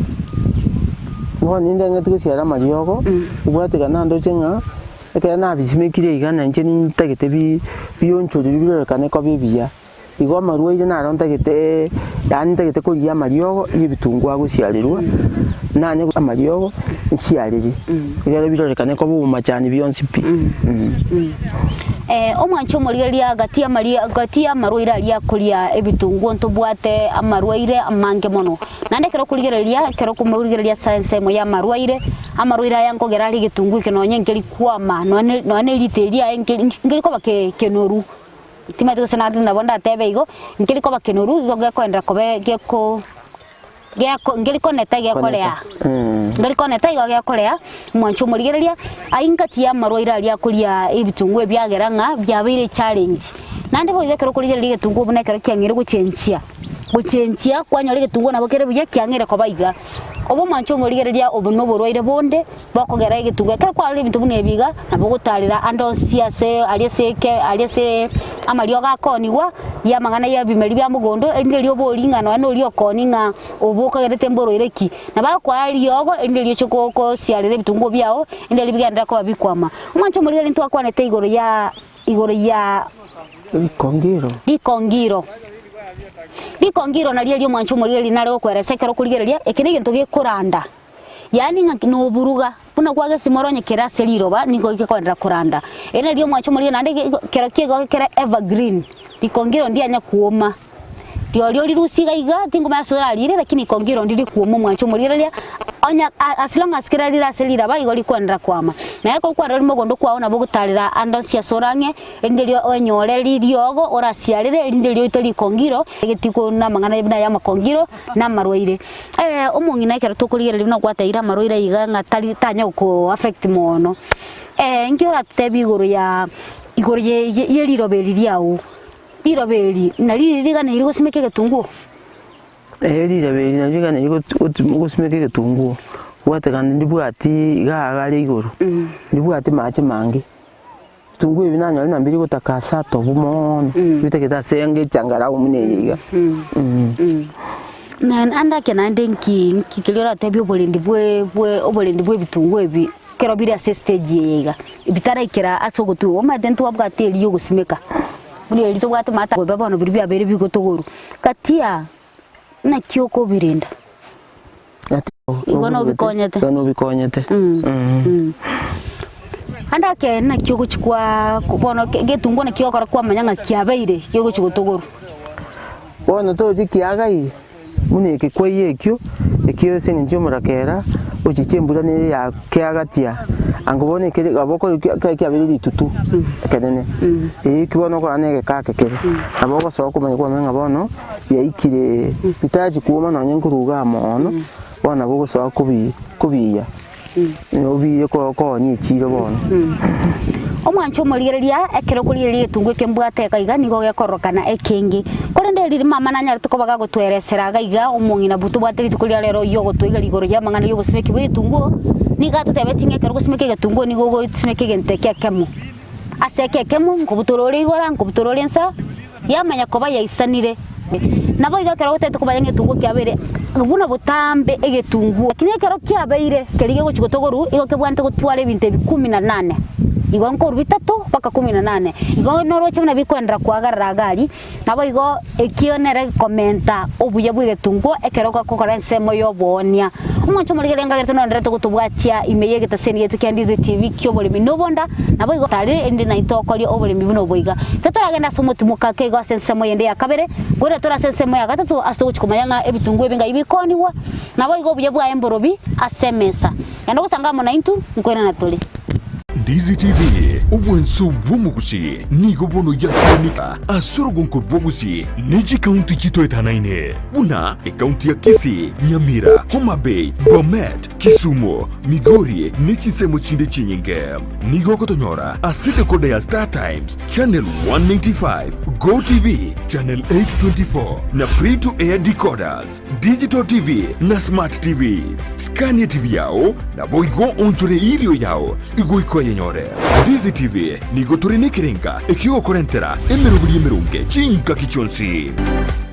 [SPEAKER 3] Bono nindeng'eti gosiarera amariogo, obwate ekero nandoche ng'a ekero nabisimekire iga na inche nintagete bi bionchoreri birorekane koba ebiya. Igo amarwaire naro ntagete yaani ntagete korigia amariogo ya ebitunguo agosiarerwa, nanye amariogo nsiarere, ekero birorekane koba obomachani bionsi pi.
[SPEAKER 2] Omwancho omorigereria gati y'amaria gati y'amarwaire aria akoria ebitunguo ntobwate amarwaire amange mono. Naende ekero okorigereria ekero okomorigereria ase ensemo y'amarwaire, amarwaire aya nkogera are egetunguo eke nonye nkeri kwama nonye nonye erita eria aye nkeri nkeri koba ke kenoru. Timanyeti gose naende nabo ndatebe igo, nkeri koba kenoru igo gekoenderera koba geko geko nkeri koneta gekorea. Nkeri koneta igo gekorea, omwancho omorigereria, aye ngati y'amarwaire aria akoria ebitunguo ebiagera ng'a biabeire echallenge. Naende boigo ekero okorigereria egetunguo buna ekero kiang'eire gochenchia, gochenchia kwanyora egetunguo nabo kere buya kiang'eire koba iga. Obe omwancha omorigereria obo na oborwaire bonde bokogera egetunguo. Ekero kwarora ebinto buna ebi iga, nabo ogotarera ande onsi ase aria ase eke aria ase amariogo akoonigwa, ya amang'ana ya ebimeri bia mogondo, erinde erio obori ng'a nonya na oria okooni ng'a obo okagerete mborwaire ki. Nabo akoa eriogo erinde rioche ko kosiarera ebitunguo biao, erinde erio bigenderere koba bikwama. Omwancha omorigereria ntwakwanete igoro ya igoro ya
[SPEAKER 3] Rikongiro.
[SPEAKER 2] Rikongiro. Rikongiro nario erio omwancha omorigereria nare gokweresa ekero okorigereria, eke negento gekoranda. Yaani ng'a noburuga, buna kwagesimora onye kere ase riroba nigo gekoenderera koranda. Eri nario omwancha omorigereria naende ge kero kiago kere evergreen, rikongiro ndianya kuoma. Rirorio rirusie iga iga, tingomanya ase orarire, lakini rikongiro ndiri kuoma omwancha omorigereria, onya as long as kera rire ase riraba igo rikoenderera kwama. Naye ekero kwarorire mogondo kwao nabo ogotarera ande onsi ase ore ang'e, erinde erio onyore ririogo orasiarere, erinde erio oite rikongiro, egetiko na amang'ana buna aya amakongiro, na amarwaire. Omong'ina ekero tokorigereria buna gwateire amarwaire iga ng'a tari tanya goko affect mono, nki oratotebie igoro ya igoro ye ye riroba eri riago? Riroba eri nari riganeiri gosimeka egetunguo?
[SPEAKER 3] Ee, riroba eri nari riganeiri gosimeka egetunguo, gwatekana ndibwati iga iga are igoro, ndibwati mache mange. Ebitunguo ebi nanyore na mbiri gotaka ase atobu mono, bitagete ase enga echangarau buna eye iga.
[SPEAKER 2] Na ande ake naende nki nki keria oratebie oborendi bwe bwe oborendi bwa ebitunguo ebi ekero bire ase estage eye iga, bitaraikera ase ogotuga, omanyete ntwabwate eria yogosimeka, buna eria tobwate maata goika bono biria biabeire bigotogorwa, gatia naki okobirenda? Igo nobikonyete.
[SPEAKER 3] Igo nobikonyete.
[SPEAKER 2] Ande ake naki ogochi kwa bono egetunguo naki ogokora kwamanya ng'a kiabeire gegochi gotogorwa.
[SPEAKER 3] Bono tochi kiagaire, buna eke kwaiya ekio, ekio ase eng'encho y'omorakera, ochiche embura nere ya keagatia, ango bono ekere nabo okore ki kiabeire ritutu ekenene, eki bono okorora na egeka ake kere, nabo ogosoa okomanya kwamanya ng'a bono biaikire bitachi kwoma nonye nkorwa igaa mono, bono nabo ogosoa kobi kobiiya, obiiye ko koonia echiro bono.
[SPEAKER 2] Omwancho omorigereria, ekero okorigereria egetungu eke mbwate iga iga nigo gekororokana ekenge. Korende riria mama nanyarete koba gagotweresera iga iga omong'ina bu tobwate rituko ria rero oyio ogotoiga rigoro ri'amang'ana y'obosimeki bw'egetunguo, nigo atotebetie ng'a ekero ogosimeka egetunguo nigo ogosimeka egento eke ekemo. Ase eke ekemo, nkobutora ore igora, nkobutora ore nsa, Yamanya koba yaisanire. Naboigo ekero gotagete komanya ng'a egetunguo kiabeire buna botambe egetunguo, lakini ekero kiabeire keria gegochia gotogorwa igo kebwanete gotwara ebinto ebi kumi na nane, igo nkorwa bitato mpaka kumi na nane. Igo noroche buna bikoenderera koagarara iga aria, naboigo ekio nere gekomenta obuya bwa egetunguo ekero gokora ensemo ya oboonia. Omwancho omorigereria ngagerete nonderete gotobwatia ime ya egetaseni giaito kia Ndizi TV ki'oboremi na obonda, Naboigo tari erinde naintwe okoria oboremi buna obo iga. Titoragenda ase omotimoka ake igo ase ensemo yende ya kabere, korende tore ase ensemo ya gatato ase togochia komanya ng'a ebitunguo ebi ngai bikoonigwa, naboigo obuya bwaye mborobi ase emesa. Genda ogosanga amo naintwe, nkoirana tore.
[SPEAKER 1] Ndizi TV, obwanso bw'omogusii nigo bono yakianika ase orogonko rw'ogusii ne chikaunti chitoetanaine buna ekaunti ya Kisii, Nyamira, Homa Bay, Bomet, Kisumu, Migori ne chinsemo chinde chinyinge. Nigo ogotonyora ase decoder ya Star Times, channel 195, Go TV, channel 824 na free to air decoders, digital TV na smart TVs. Skania TV yao naboigo onchore irio yao goika oyenyore. Ndizi TV nigo tore nekerenga ekiogokorentera emeroberi emeronge chingaki chionsi.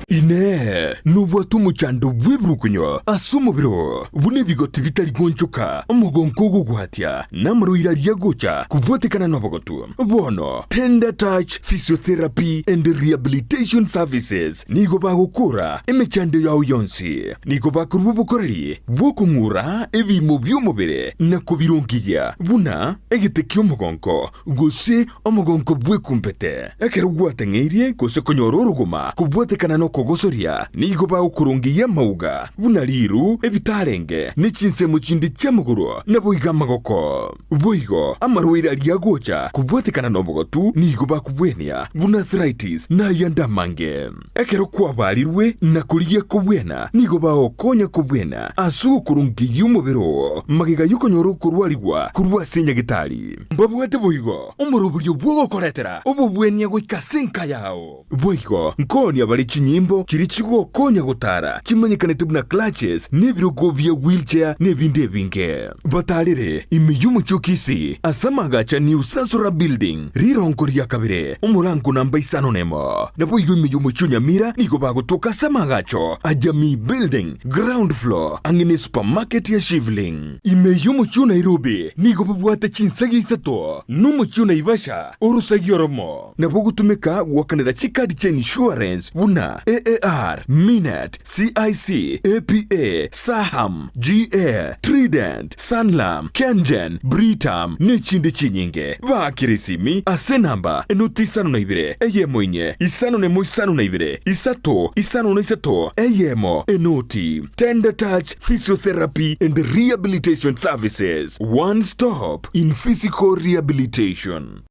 [SPEAKER 1] Inee! Nobwate omochando bw'ebirukunyo ase omobere oo, buna ebigoti bitari goonchoka, omogonko ogogwatia, na amarwaire aria agocha kobwatekana nobogotu? Bono Tender Touch Physiotherapy and Rehabilitation Services nigo bagokora emechando yao yonsi. Nigo bakorua obokoreri bw'okong'ura ebiimo bi'omobere na kobirongeria, buna egete ki'omogonko, gose omogonko bw'ekumbete. Ekero gwateng'eirie gose konyora orogoma kobwatekana noko. okogosoria, nigo bagokorongeyia amauga, buna riiru, ebitarenge, ne chinsemo chinde chi'amagoro, naboigo amagoko. Boigo amarwaire aria agocha kobwatekana nobogotu nigo bakobwenia, buna arthritis na ayande amange. Ekero kwabarirwe na korigia kobwena, nigo bagokonya kobwena ase ogokorongeyia omobere oo magega y'okonyora okorwarigwa korwa ase nyagetari. Mbabwate boigo omoroberio bw'ogokoretera obobwenia goika ase enka yao. Boigo nkoonia bare chinyimbo chiria chigokonya gotara, chimanyekanete buna clutches, na ebirogo bia wheelchair, na ebinde ebinge. Batarere ime y'omochie o Kisii ase amagacha New Sansora Building, rirongo ria kabere, omorango namba isano nemo. Naboigo ime y'omochie o Nyamira nigo bagotoka ase amagacho a Jamii Building, ground floor, ang'e ne supermarket ya Shivling. Ime y'omochie o Nairobi nigo babwate chinsaga isato, na omochie o Naivasha orosagi oromo. Nabo ogotumeka goakanera chikadi chia insurance buna AAR, Minet, CIC, APA, Saham, GA, Trident, Sanlam, Kengen, Britam, nechinde chinyinge. Baakere esimi ase enamba enoti isano na ibere, eyemo inye, isano nemo isano na ibere, isato, isano na isato, eyemo, enoti. Tender Touch Physiotherapy and Rehabilitation Services, one stop in physical rehabilitation.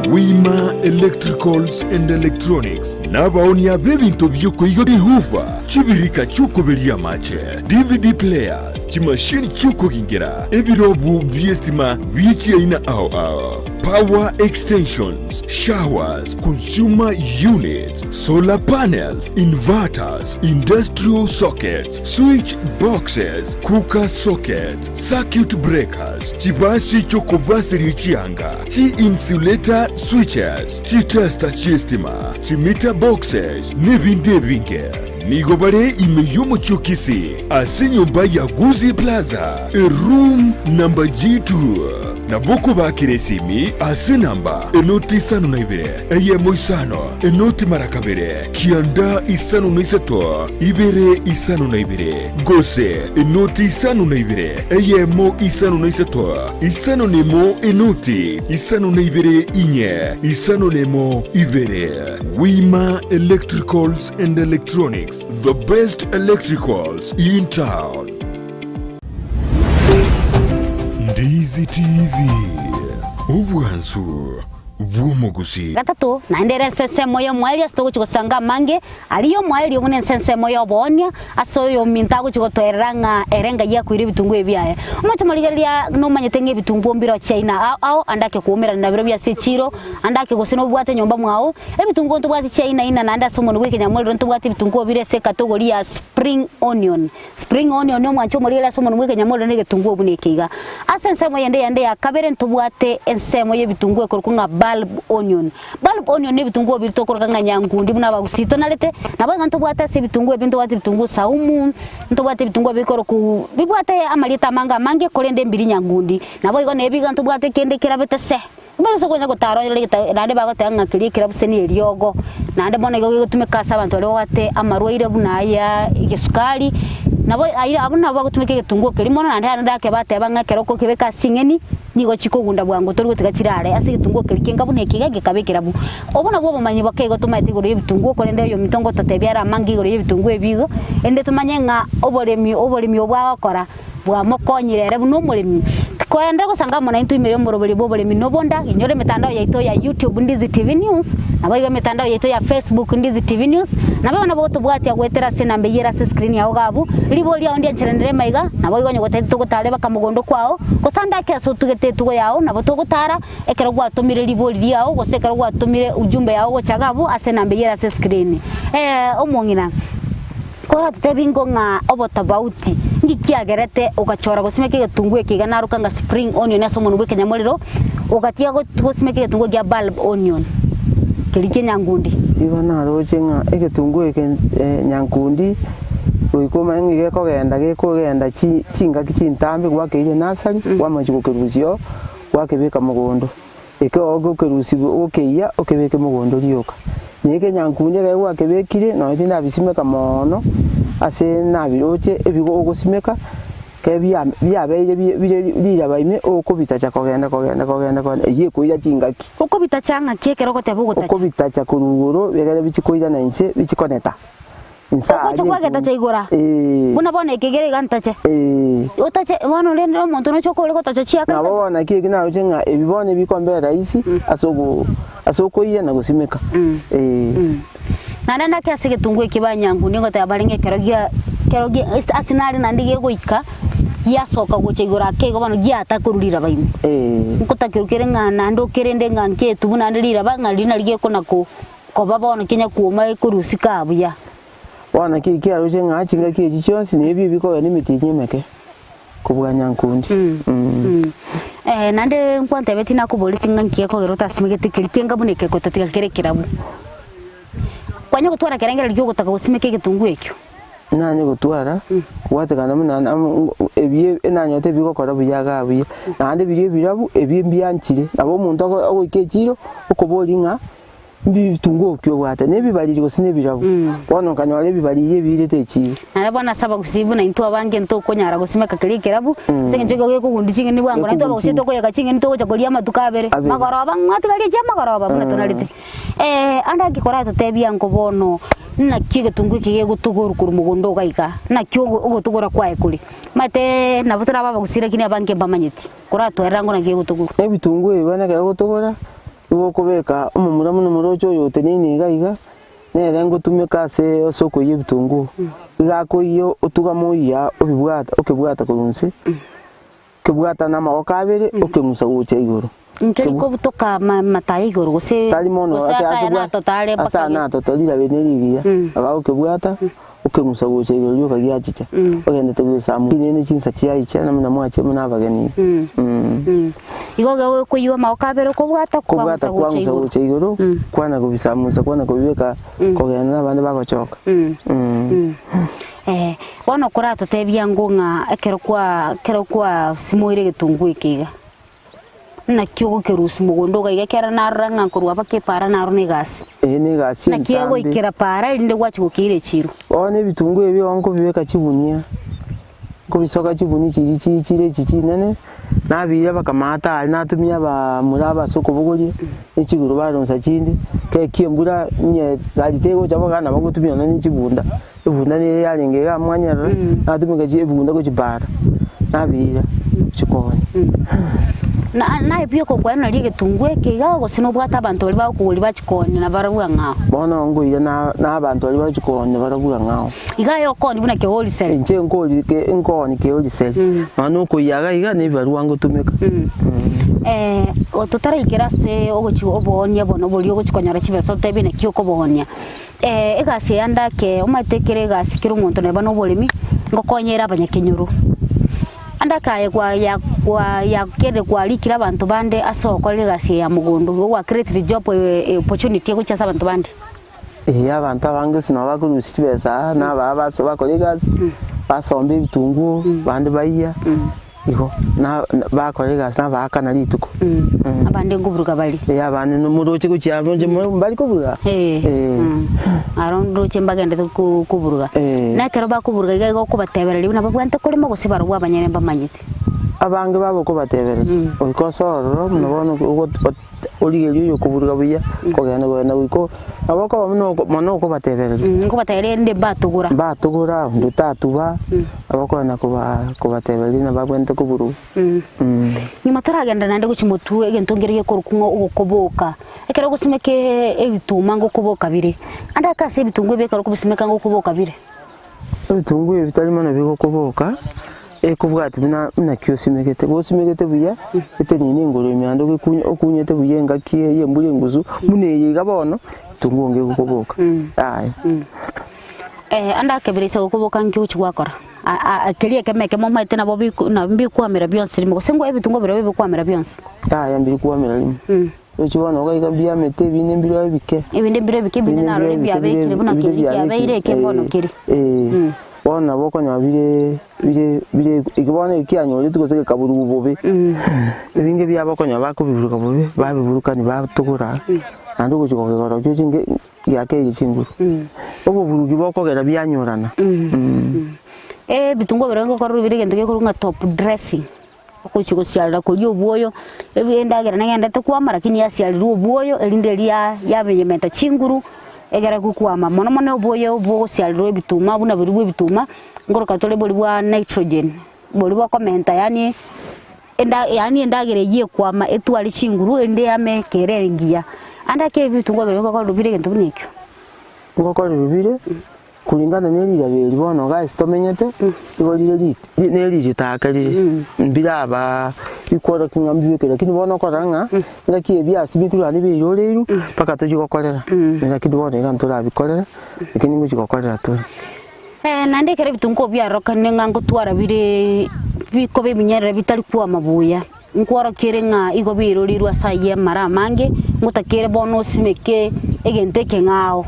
[SPEAKER 1] Wima Electricals and Electronics nabaonia b'ebinto bi'okoiga rihufa, chibirika chi'okoberia amache, DVD players, chimashini chi'okogingera, ebirobu bi'estima bie chiaina ao ao, power extensions, showers, consumer units, solar panels, inverters, industrial sockets, switch boxes, cooker sockets, circuit breakers, Chibasi chi'okobaseria chianga, chi-insulator switches, chitester chi'estima, chimeter boxes, n'ebinde ebinge. Nigo bare ime y'omochie o Kisii, ase enyomba ya Gusii Plaza, eroom number G2. Nabo okobakera esimi ase enamba enoti isano na ibere, eyemo isano, enoti mara kabere, kianda isano na isato, ibere isano na ibere, gose enoti isano na ibere, eyemo isano na isato, isano nemo enoti isano na ibere inye, isano nemo ibere. Wima Electricals and Electronics, the best electricals in town. Ndizi TV, obwansu bw'omogusii.
[SPEAKER 2] Gatato, naende ere ense ensemo y'omoerio ase togochia gosanga amange, Aria omoerio buna ense ensemo y'oboonia, ase oyominto agochia gotoerera ng'a ere ngai akoira ebitunguo ebi biaye. Omoche morigereria nomanyete ng'a ebitunguo mbire chiaina ao ao, ande ake koumerana nabirobio ase echiiro, ande ake gose nobwate nyomba mwao, ebitunguo ntobwate chiaina ina naende ase omonwa bw'ekenyamorero ntobwate ebitunguo bire ase ekategori ya spring onion. Spring onion omwancho omorigereria ase omonwa bw'ekenyamorero na egetunguo buna eke iga. Ase ensemo yende yende ya kabere ntobwate ensemo y'ebitunguo ekorokwa ng'a bulb onion. Bulb onion nebitunguo biria tokoroka ng'a nyankundi buna abagusii tonarete, nabo iga ntobwate ase ebitunguo ebi ntobwate ebitunguo saumu, ntobwate ebitunguo bikorokwa bibwate amarieta amange amange korende mbiri nyankundi. Nabo igo nebi iga ntobwate kende kerabete se, bono ase okonya gotara onyore egeta naende bagoteba ng'a keria ekerabu se na eriogo, naende bono igo gegotumeka ase abanto baria babwate amarwaire buna aya egesukari, nabo aye abwo nabo bagotumeka egetunguo keria mono naende naende ake bateba ng'a ekero okokebeka ase ching'eni, Nigo chikogunda bwango tori gotiga chirare ase egetunguo keria kenga buna eke iga gekaba ekerabu. Obo nabwo obomanyi boke igo tomaete igoro y'ebitunguo, korende oyominto ngototebia are amange igoro y'ebitunguo ebi igo, erinde tomanye ng'a oboremi oboremi obwo agokora bwamokonyire ere buna omoremi. Koenderera gosanga amo naintwe ime y'omoroberio bw'oboremi na obonda, inyora emetandao yaito ya YouTube Ndizi TV News, naboigo emetandao yaito ya Facebook Ndizi TV News, naboigo nabo gotobwatia goetera ase enamba eyio ere ase escreen yao iga abwo, riborio riao ndiancheranire maiga, naboigo onye gotagete togotare baka mogondo kwao, Gose ande ake ase otugete etugo yao, nabo togotara, ekero gwatomire ribori riao, gose ekero gwatomire ujumbe yao gocha iga abwo ase enamba eyio ere ase escreen. Ee, omong'ina, koratotebi ingo ng'a obotofauti, nki kiagerete ogachora gosimeka egetunguo eke iga naroka ng'a spring onion ase omonwa bw'ekenyamorero, ogatiga gosimeka egetunguo gia bulb onion, keria kia nyankundi?
[SPEAKER 3] Igo naroche ng'a egetunguo eke nyankundi goika omanye ng'a gekogenda gekogenda chi. Chingaki chintambe gwakeire nasari, gwamanya gokerusia oo, gwakebeka mogondo. Eke oo gokerusigwa ogokeyia okebeke mogondo rioka. Na ekenyankundi ekero gwakebekire nonye tindabisimeka moono, ase nabiroche ebigo ogosimeka, Ekero bia biabeire bi bire riraba ime, okobitacha kogenda kogenda kogenda kogenda, eyio ekoira chingaki.
[SPEAKER 2] Okobitacha ng'aki ekero ogoteba ogotacha?
[SPEAKER 3] Okobitacha korwa igoro, ekero bichi koirana inse, bichi koneta inse
[SPEAKER 2] Ogocha
[SPEAKER 3] aria
[SPEAKER 2] kwagetacha igora,
[SPEAKER 3] Eeh.
[SPEAKER 2] buna bono eke kere iga ntache.
[SPEAKER 3] Eeh.
[SPEAKER 2] Otache bono rende omonto noche okore gotacha chiaka
[SPEAKER 3] Nabo
[SPEAKER 2] isato.
[SPEAKER 3] bono naki eki naroche ng'a ebi bono ebikombera rahisi ase ogo ase okoiya na gosimeka. Eeh.
[SPEAKER 2] Naende naki ase egetungwa eke banyangu nigoteba barenge ekero gia ekero gia ase ase nare naende gegoika giasoka gocha igoro ake igo bono giata korwa riraba ime.
[SPEAKER 3] Eeh.
[SPEAKER 2] Nkotakerwa kere ng'a naende okerende ng'a nketubu naende riraba ng'a riria nari gekona ko koba bono kenya kwoma ekorusika buya.
[SPEAKER 3] Bono naki eki kiaroche ng'a chingaki echi chionsi na ebi ebikogenda emetienyi emeke kobua nyankundi.
[SPEAKER 2] Naende nkwantebetie nakoboretie ng'a nki gekogera otasimegete keria kenga buna eke gotatiga kere ekerabu. Kwanya gotwara ekerengererio ki'ogotaka gosimeka egetunguo ekio?
[SPEAKER 3] Nanye gotwara, kobwatekana buna na- ebi enanyorete ebigokora buya igaa buya, naende biria ebirabu ebi mbianchire, nabo omonto ogo ogoika echiro, okoboria ng'a Mbitunguo ki obwate, nebibariri gose nebirabu? Bono nkanyora ebibariri ebiirete echiiro.
[SPEAKER 2] Naende bono ase abagusii buna intwe abange ntokonyara gosimeka keria ekerabu, ase eng'encho igo gekogundia ching'eni bwango, naintwe abagusii tokoyeka ching'eni togocha koria amatuko abere,
[SPEAKER 3] Abere.
[SPEAKER 2] magoroba mwatigarie chia magoroba buna tonarete. Ande naki koratotebia nko bono naki egetunguo eke gegotogorwa korwa mogondo iga iga, naki ogo ogotogora kwaye kore? Omanyete nabo torabe abagusii lakini abange mbamanyeti, koratwerera nko naki gegotogorwa.
[SPEAKER 3] Ebitunguo ebi bono ekero egotogora, Nigo okobeka omomura buna omoroche oyo oteneine iga iga, nere ngotumeka ase ase okoiyia ebitunguo. Iga akoiyia otugame oiyia obibwata okebwata korwa inse, okebwata na amaboko abere okeng'usa gocha igoro.
[SPEAKER 2] Nkeri kobutoka ama amatayo igoro gose
[SPEAKER 3] Tari mono
[SPEAKER 2] gose
[SPEAKER 3] ake
[SPEAKER 2] ase aya
[SPEAKER 3] akebwa
[SPEAKER 2] natota are
[SPEAKER 3] ase
[SPEAKER 2] mpaka
[SPEAKER 3] aya
[SPEAKER 2] ge.
[SPEAKER 3] natota rirabe ne rigiya, iga okebwata okeng'usa gocha igoro rioka giachicha, ogendete goesamu rende chinsa chiaicha namuna mwache buna abageni.
[SPEAKER 2] Igo gekoiywa amaboko abere okobwata
[SPEAKER 3] Kobwata
[SPEAKER 2] kwang'usa gocha
[SPEAKER 3] kwang'usa
[SPEAKER 2] igoro.
[SPEAKER 3] gocha igoro, kwana kobisamusa kwana kobibeka kogenda na abande bagochoka.
[SPEAKER 2] Bono koratotebia ango ng'a ekero kwa ekero kwasimoire egetunguo eke iga, Naki ogokerusia mogondo iga iga ekero narora ng'a nkorwa mpaka epaara naro na egasi.
[SPEAKER 3] Eye na egasi
[SPEAKER 2] Naki
[SPEAKER 3] entambe.
[SPEAKER 2] egoikera paara erinde gwachia gokeira echiro.
[SPEAKER 3] Bono ebitunguo ebi igo nkobibeka chigunia, nkobisoka chigunia chiria chi chire echi chinene, nabiira mpaka maate aria natumia abamura aba ase okobogoria, ne chiguru baronsa chinde, ekero kia embura onye gari tegocha boka nabo ngotumia nonya ne chibunda, ebunda nere yarenge igaa mwanyerera, natumeka chi ebunda gochipaara, nabiira chikoni.
[SPEAKER 2] Na naye buya okokwana nario egetunguo eke igaa gose nobwate abanto baria bagokogoria bachikoonia nabarabwo ang'ao.
[SPEAKER 3] Bono nkoira na na abanto baria bagochikoonia barabwo ang'ao.
[SPEAKER 2] Iga aye okoonia buna keholiseri.
[SPEAKER 3] Inche nkori ke nkoonia keholiseri, nonya na okoiyia iga iga na ebibarua ngotumeka.
[SPEAKER 2] Totaraikera ase ogochi oboonia bono boria ogochi konyora chibesa otebie naki okoboonia. Egasi eye ande ake omanyete kera egasi kera omonto neba na oboremi, ngokonyere abanyakenyoro. Ande ake aye kwa ya kwa yakerire kwarikire abanto bande ase ogokorera egasi eye ya mogondo, igo gwa creatire job opportunity gochia ase abanto bande.
[SPEAKER 3] Eeh abanto abange gose nabo bakorusia chibesa aa, na abaa baso bakora egasi, basomba ebitunguo, bande baiya. Igo na bakora egasi nabaakana rituko.
[SPEAKER 2] Abande nkoburuga bare.
[SPEAKER 3] Ee abande moroche gochia aro inche mbari koburuga.
[SPEAKER 2] Ee. Aro ndoche mbagendete koburuga. Na ekero bakoburuga iga igo okobatebereria buna babwate korema gose barobwo abanyene mbamanyete.
[SPEAKER 3] Abange babo okobatebereria, goika ase ororo buna bono Origererie oyokoburuga buya, kogenda kogenda goika nabo okoba buna oko mono okobatebereria.
[SPEAKER 2] Nkobatebereria erinde mbatogora.
[SPEAKER 3] Mbatogora, onde tatuba, nabo okogenda koba kobatebereria nabo abwenerete koburuga.
[SPEAKER 2] Nyuma toragenda naende gochia motwe egento nkere gekorokwa ng'a ogokoboka. Ekero ogosimeka ebituma ngokoboka bire, ande ake ase ebitunguo ebi ekero okobisimeka ngokoboka bire.
[SPEAKER 3] Ebitunguo ebi bitari mono bigokoboka, ekobwatia buna naki osimegete. Gosimegete buya, etenene engoro ime naende ogekunya okunyete buya engaki eye embura engusu, buna eye iga bono, ebitunguo ngegokoboka, yaya.
[SPEAKER 2] Ande akebera ase gokoboka nki ogochia gwakora? Keria ekemo ekemo omanyete nabo biku nabo mbikwamera bionsi rimo, gose ebitunguo biria bikwamera bionsi?
[SPEAKER 3] Yaya mbirikwamera rimo. Gochia bono iga iga mbiamete ebinde mbire ebike.
[SPEAKER 2] Ebinde mbire ebike, ebinde narore biabekire buna keria kiabeire eke bono kere.
[SPEAKER 3] Ee, bono nabo okonyora bire bire bire eke bono eke kianyoretwe gose gekaburugwa bobe. Ebinge biabo okonyora bakobiburuka bobe, babiburukania batogora, naende ogochia kogegora okio chinge giakeire chinguru. Oboburuki bokogera bianyorana.
[SPEAKER 2] Ebitunguo biria ngokorwa bire egento gekorwa ng'a top dressing, ogochia gosiarera koria obwoyo, ebi endagera negenderete kwama lakini yasiarerwa obwoyo erinde eria yabeyementa chinguru, egere gokwama. Mono mono obwoyo bogosiarerwa ebituma buna boria bwa ebituma, nkoroka tore boria bwa nitrogen, boria bokomenta yaani enda yaani endagera eywo ekwama etware chinguru erinde yame kere engiya. Ande ake ebitunguo biria ngokorwa bire egento buna ekio.
[SPEAKER 3] Ngokorerwa bire. Kulingana ne riraba eri bono iga ase tomenyete, igo rire ri ne ritaka rire, mbiraba bikworokia ng'a mbibeke lakini bono okorora ng'a ngaki ebiasi bikirwe naende biairoreirwe mpaka tochie gokorera, lakini bono iga ntorabikorera, lakini ngochia gokorera tore.
[SPEAKER 2] Naende ekero ebitunguo biarokanire ng'a ngotwara bire bikoba ebinyerere bitari kwama buya, nkworokia ere ng'a igo biairoreirwe ase ayio amara amange, ngotakeire bono osimeke egento ekeng'ao,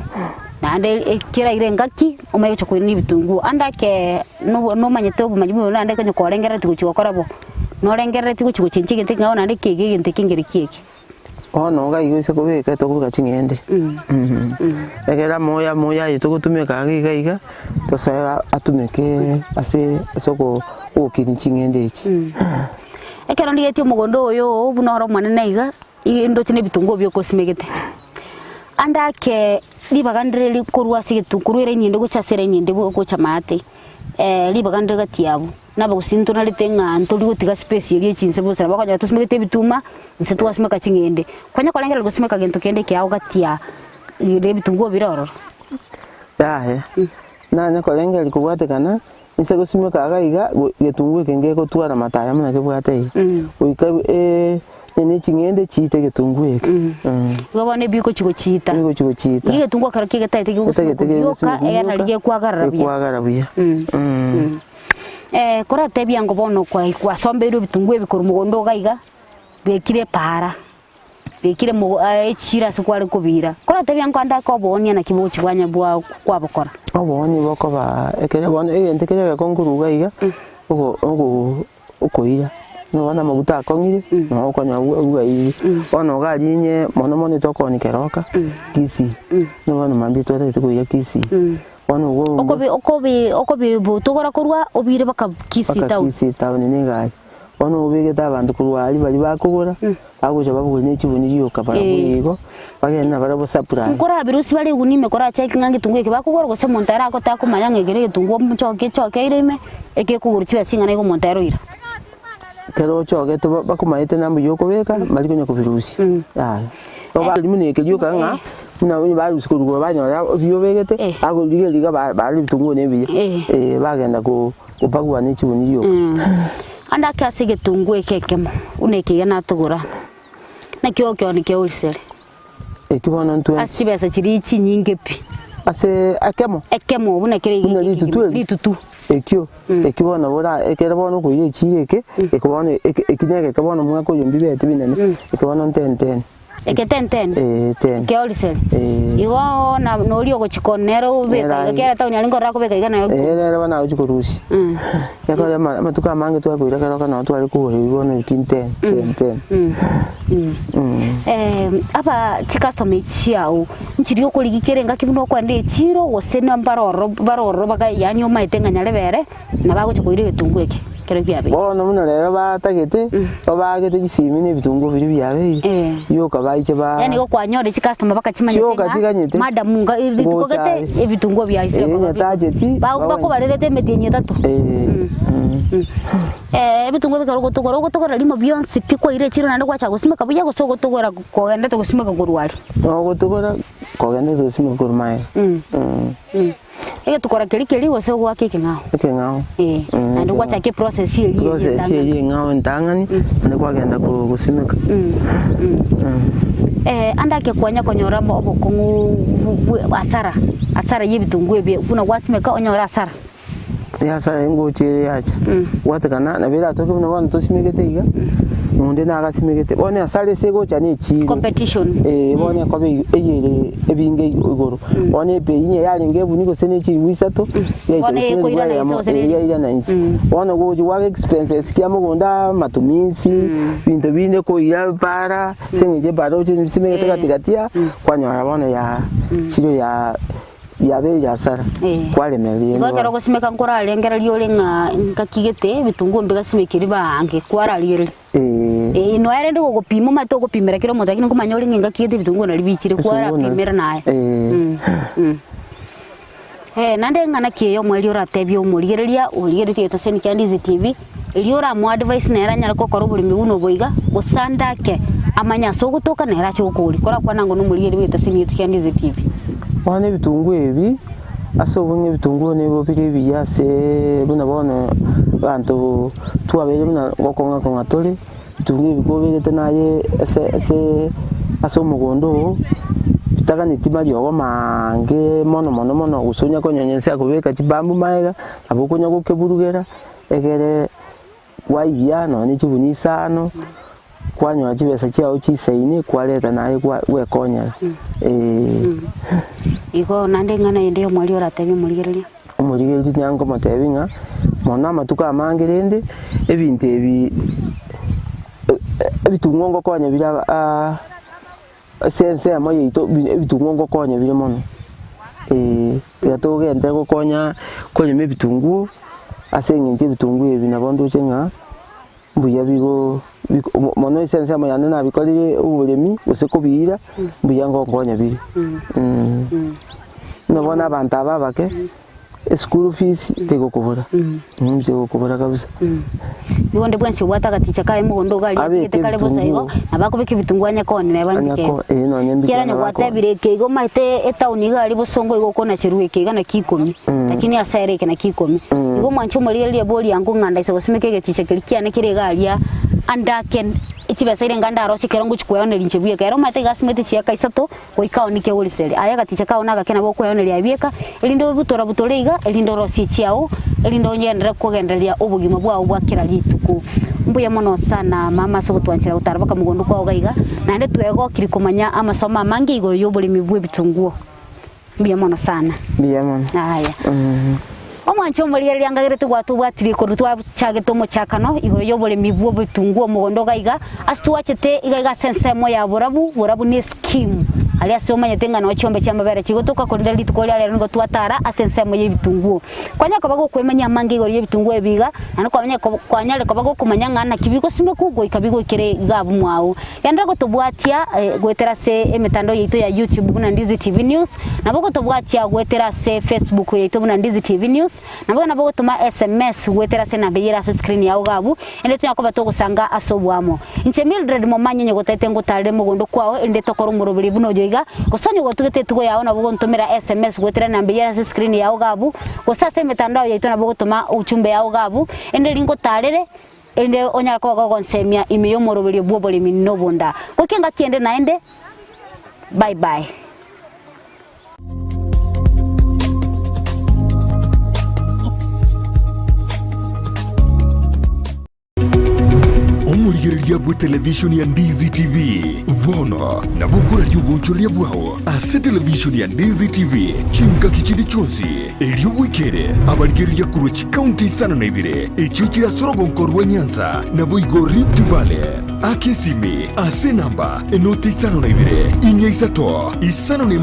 [SPEAKER 2] naende keraire engaki omanye gocha koirania ebitunguo. Ande ake nobo nomanyete obomanyi buna naende onye korengerereti gochia gokora bo, norengerereti gochia gochenchia egento ekeng'ao naende keiga egento eke nkereki eke.
[SPEAKER 3] Bono iga igo ase kobeka tokobeka ching'ende, ekero amoyo amoyo aye togotumeka iga iga iga, tosoe atumeke ase ase oko ogokinia ching'ende echi.
[SPEAKER 2] Ekero ndigetie omogondo oyo oo buna ore omonene iga, i ndoche na ebitunguo biokosimegete. Ande ake ribaga ndire rikorwa ase egetu korwa eraini ende gocha ase eraini ende gocha maate, ribaga ndire gati yabo. Nabo gose ntonarete ng'a ntori gotiga space eria chinse bosa nabo okonyora tosimegete ebituma, inse twasimeka ching'ende. Konya korengereria gosimeka gento kende ekiao gati ya na ebitunguo bire ororo.
[SPEAKER 3] Yaya, nanye korengereria kobwatekana, inse gosimeka iga iga, go getunguo eke ngegotwara amataya buna kebwate iga, goika ne ching'ende chiite egetunguo eke.
[SPEAKER 2] Igo bono ebi gochi gochiita.
[SPEAKER 3] Ebi gochi gochiita.
[SPEAKER 2] Igo egetunguo ekero kegetaete
[SPEAKER 3] Getagete
[SPEAKER 2] gegosimekwa gioka,
[SPEAKER 3] gegosimekwa
[SPEAKER 2] egere nari
[SPEAKER 3] gioka,
[SPEAKER 2] gekwagarara buya.
[SPEAKER 3] Gekwagarara buya.
[SPEAKER 2] Koratebia ng'a bono kwa kwasombeirwe ebitunguo ebi korwa mogondo iga iga, bekire epaara, bekire mogo echiro ase kware kobiira, koratebia ng'a ande ake oboonia naki bogochi bwanya bwa kwabokora.
[SPEAKER 3] Oboonia bokoba ekere bono egento keria egekong'u korwa iga iga, ogo ogo okoira, nonya bono amaguta akong'ire, nabo okonyora bwa bwairire. Bono iga aria inye mono mono tokoonia keroka, kisii, bono mambia twatagete koira kisii. Bono ogo
[SPEAKER 2] Okobi okobi okobibutogora korwa obiire baka Kisii
[SPEAKER 3] mpaka
[SPEAKER 2] town.
[SPEAKER 3] Kisii town na egari. Bono obegete abanto korwa aria baria bakogora, bagocha babogori ne chibuni rioka barabwo
[SPEAKER 2] Eh.
[SPEAKER 3] igo, bagende nabarabwo supply.
[SPEAKER 2] Nkorabirusia bare eguni ime korachake ng'a egetunguo eke bakogora gose omonto ere agote akomanya ng'a eke negetunguo nchoke nchokeire ime, ekekogorwa chibesa ing'ana iga omonto ere oira.
[SPEAKER 3] Ekero ochogete ba- bakomaete na mbuya okobeka, mbari konya kobirusia, yaya. Nigo buna eke rioka ng'a buna onye barusia korwa igoro banyora ebiya obegete,
[SPEAKER 2] Eh.
[SPEAKER 3] bagorigereria iga ba- barora ebitunguo na ebiya,
[SPEAKER 2] Eh.
[SPEAKER 3] eh, bagenda ko kopagua ne chibuni rioka.
[SPEAKER 2] Ande ake ase egetunguo eke ekemo, buna eke iga natogora, naki okeoni kia wholesale.
[SPEAKER 3] Ekio bono ntwe
[SPEAKER 2] Ase chibesa chiria chinyinge pi.
[SPEAKER 3] Ase ekemo.
[SPEAKER 2] Ekemo buna kere
[SPEAKER 3] Buna ritutu eri.
[SPEAKER 2] Ritutu.
[SPEAKER 3] Ekio, ekio bono bora ekero bono okoira echiro eke, eke bono eke eki na egeke bono omwaka oyo mbibete binene, eke bono ntentene.
[SPEAKER 2] Eke tentene?
[SPEAKER 3] Eeh tene.
[SPEAKER 2] Eke wholesale?
[SPEAKER 3] Eeh.
[SPEAKER 2] Igo na noria ogochikoni nere obeka iga kera etaoni aria nkorora akobeka iga naye.
[SPEAKER 3] Eeh nere bono agochi korusia. Ekero ama amatuko amange twakoira kero okonyora nabo tware kogora ebi bono eki ntene tene tene.
[SPEAKER 2] Aba chicustomer echi chiao, nchiria okorigia kera engaki buna okoenda echiro gose na mbare ororo bare ororo baka yaani omaete ng'a nyarebe ere, nabo agocha koira egetunguo eke ekero kiabeire.
[SPEAKER 3] Bono buna rero batagete, babaagete chisimi na ebitunguo biria biabeire,
[SPEAKER 2] Eh.
[SPEAKER 3] rioka baiche ba
[SPEAKER 2] Yaani igo kwanyora chicustomer baka chimanyete
[SPEAKER 3] Chioka
[SPEAKER 2] ng'a
[SPEAKER 3] chiganyete,
[SPEAKER 2] madam nga rituko
[SPEAKER 3] gocha
[SPEAKER 2] gete
[SPEAKER 3] are.
[SPEAKER 2] ebitunguo biaisire
[SPEAKER 3] Eh,
[SPEAKER 2] koba
[SPEAKER 3] nyatacheti,
[SPEAKER 2] Ba- bakobarerete emetienyi etato.
[SPEAKER 3] Eh, mm.
[SPEAKER 2] Ebitunguo bikare ogotogora, ogotogora rimo bionsi pi kwaira echiro naende gwachaka gosimeka buya gose ogotogora kogendete gosimeka korwa aria?
[SPEAKER 3] Ogotogora kogendete gosimeka korwa maega.
[SPEAKER 2] Egetukora keria keria gose ogoaka ekeng'ao?
[SPEAKER 3] Ekeng'ao.
[SPEAKER 2] Eh, naende gwachaka eprocess eria eria
[SPEAKER 3] Process
[SPEAKER 2] entang'ani.
[SPEAKER 3] eria eng'ao entang'ani, naende kwagenda ko- gosimeka.
[SPEAKER 2] Ande ake kwanya konyora obo- obokong'u bwe asara, asara ya ebitunguo ebi buna gwasimeka onyore asara.
[SPEAKER 3] Easara engocha ere yacha, gwatekana nabo eratoke buna bono tosimegete iga, nonde nagasimegete, bono easara ase egocha na echiro.
[SPEAKER 2] Competition.
[SPEAKER 3] Eh, bono ekoba eye ere ebinge igoro. Bono ebei onye yarenge ebuni gose ne chilifu isato, yaika
[SPEAKER 2] Bono
[SPEAKER 3] gose
[SPEAKER 2] ekoirana
[SPEAKER 3] elifu
[SPEAKER 2] inse
[SPEAKER 3] eyemo,
[SPEAKER 2] gose ne
[SPEAKER 3] eh, yairana inse. Bono gochi goaka expenses kia mogondo amatumizi, binto binde koira para, ase eng'encho epara oche osimegete gati gati aa, kwanyora bono ya chiro ya. Yabeire hasara,
[SPEAKER 2] Eh.
[SPEAKER 3] kwaremereria
[SPEAKER 2] Igo ekero
[SPEAKER 3] enyoro.
[SPEAKER 2] ogosimeka nkorarengereria ore ng'a ngaki gete ebitunguo mbigasimekiri baange, kwararigereria.
[SPEAKER 3] Eh.
[SPEAKER 2] Eh, nonya rende gogopima omanyete ogopimera kera omonto lakini nkomanya ore ng'a engaki gete ebitunguo nario bichire
[SPEAKER 3] Ebitunguo nario.
[SPEAKER 2] kwarapimera naye.
[SPEAKER 3] Eh.
[SPEAKER 2] Mm, mm. Eh, naende eng'ana ki eye omoerio oratebie omorigereria origeretie egetaseni kia Ndizi TV, erio oramoadvise nere anyare gokora oboremi buna obo iga, gose ande ake amanye ase ogotoka nere ache gokogoria. Korakwane ango na omorigereria bwa egetaseni gieto kia Ndizi TV.
[SPEAKER 3] Bono ebitunguo ebi, ase obong'e ebitunguo nigo bire ebiya aseee buna bono abanto twabeire buna gokong'a kong'a tore, ebitunguo ebi kobegete naye ase ase ase omogondo oo, bitaganeti mariogo maange mono mono mono gose onya konyonya inse akobeka chibambu maega, nabo okonya gokeburugera, egere kwaigia nonya ne chigunia isano, kwanyora chibesa chiago chisaine, kwareta naye kwa gwekonyera eh.
[SPEAKER 2] Igo naende eng'ana eyende ya omwarimu oratebie omorigereria.
[SPEAKER 3] Omorigereria nigo nkomotebia ng'a mono amatuko amange rende, ebinto ebi ebitungwa ngokonya bire aa ase ensemo yaito ebitungwa ngokonya bire mono, eh, tiga togente gokonya korema ebitunguo, ase eng'encho ebitunguo ebi nabo ndoche ng'a mbuya bigo biko mono ase ensemo yane nabikorire oboremi gose kobiira, mbuya ngonkonya bire. Buna bono abanto aba abake, eschool fees tegokobora, tegokobora kabisa.
[SPEAKER 2] Nigo onde bwensi obwate agaticha kaye mogondo iga aria
[SPEAKER 3] Abeke
[SPEAKER 2] atigete kare bosa igo,
[SPEAKER 3] ebitunguo.
[SPEAKER 2] nabo akobeka ebitunguo anye koonia neba
[SPEAKER 3] Anya
[SPEAKER 2] mbike.
[SPEAKER 3] ko- eh, nonye mbike
[SPEAKER 2] Ekiagera onye
[SPEAKER 3] nabo akooni.
[SPEAKER 2] gwatebire eke igo omanyete etown iga aria bosongo igo okonacherwa eke iga naki ikomi, lakini ase ere eke naki ikomi. Igo omwanche omorigererie bori ango ng'a ndaisa gosimeka egeticha keria kiane kere iga aria ande ake chibesa ire enga ndarosie ekero ngochia kweoneria inche bweka. Ere omanyete iga asimegete chieka isato. Goika onike oriseri. Aye agaticha kao nagake nabo okweoneria aye bieka, erinde obutora-butore iga, erinde orosie chiao, erinde ogenderere kogendereria obogima bwao bwa kera rituko. Mbuya mono sana mama ase ogotwanchera gotara baka mogondo kwao iga iga, naende twegokiri komanya amasomo amange igoro y'oboremi bw'ebitunguo. Mbuya mono sana.
[SPEAKER 3] Mbuya mono.
[SPEAKER 2] Aya. Omwancho omorigereria ngagerete gwatobwatirie korwa twachagete omochakano igoro y'oboremi bw'obotungu omogondo iga iga, ase twachete iga iga ase ensemo ya borabu, borabu ne eskimu, aria ase omanyete ng'a noo chiombe chi'amabere chigotoka korende rituko ria rero nigo twatara ase ensemo y'ebitunguo. Kwanyare koba gokwemanyia amange igoro y'ebitunguo ebi iga, naende kwamanya kwanyare koba gokomanya ng'a naki bigosimekwa goika bigoikere iga abwo mwao. Genderera gotobwatia goetera ase emetandao yaito ya YouTube buna Ndizi TV News, nabo gotobwatia goetera ase Facebook yaito buna Ndizi TV News, nabo nabo gotoma SMS goetera ase enamba eyio ere ase screen yao iga abwo, erinde tonyare koba togosanga ase oboamo. Inche Mildred Momanyi onye gotaete ngotarere mogondo kwao erinde tokore omoroberi buna oyo iga, gose onye gotugete etugo yao nabo gontomera SMS goetera enamba eyio ere ase screen yao iga abwo, gose ase emetandao yaito nabo gotoma ujumbe yao iga abwo, erinde riria ngotarere. Erinde onyare koba gogonsemia ime y'omoroberio bw'oboremi nobonda. Goika engaki ende naende, bye bye.
[SPEAKER 1] Omorigereria bw'etelevishoni ya Ndizi TV bono nabo okoraria obonchoreria bwao ase televishoni ya Ndizi TV chingaki chinde chionsi. Erio bwekere abarigereria korwa chikaunti isano na ibere echio chire ase orogonko rwa Nyanza, naboigo Rift Valley. Aka esimi ase enamba enoti isano na ibere, inya isato, isano na.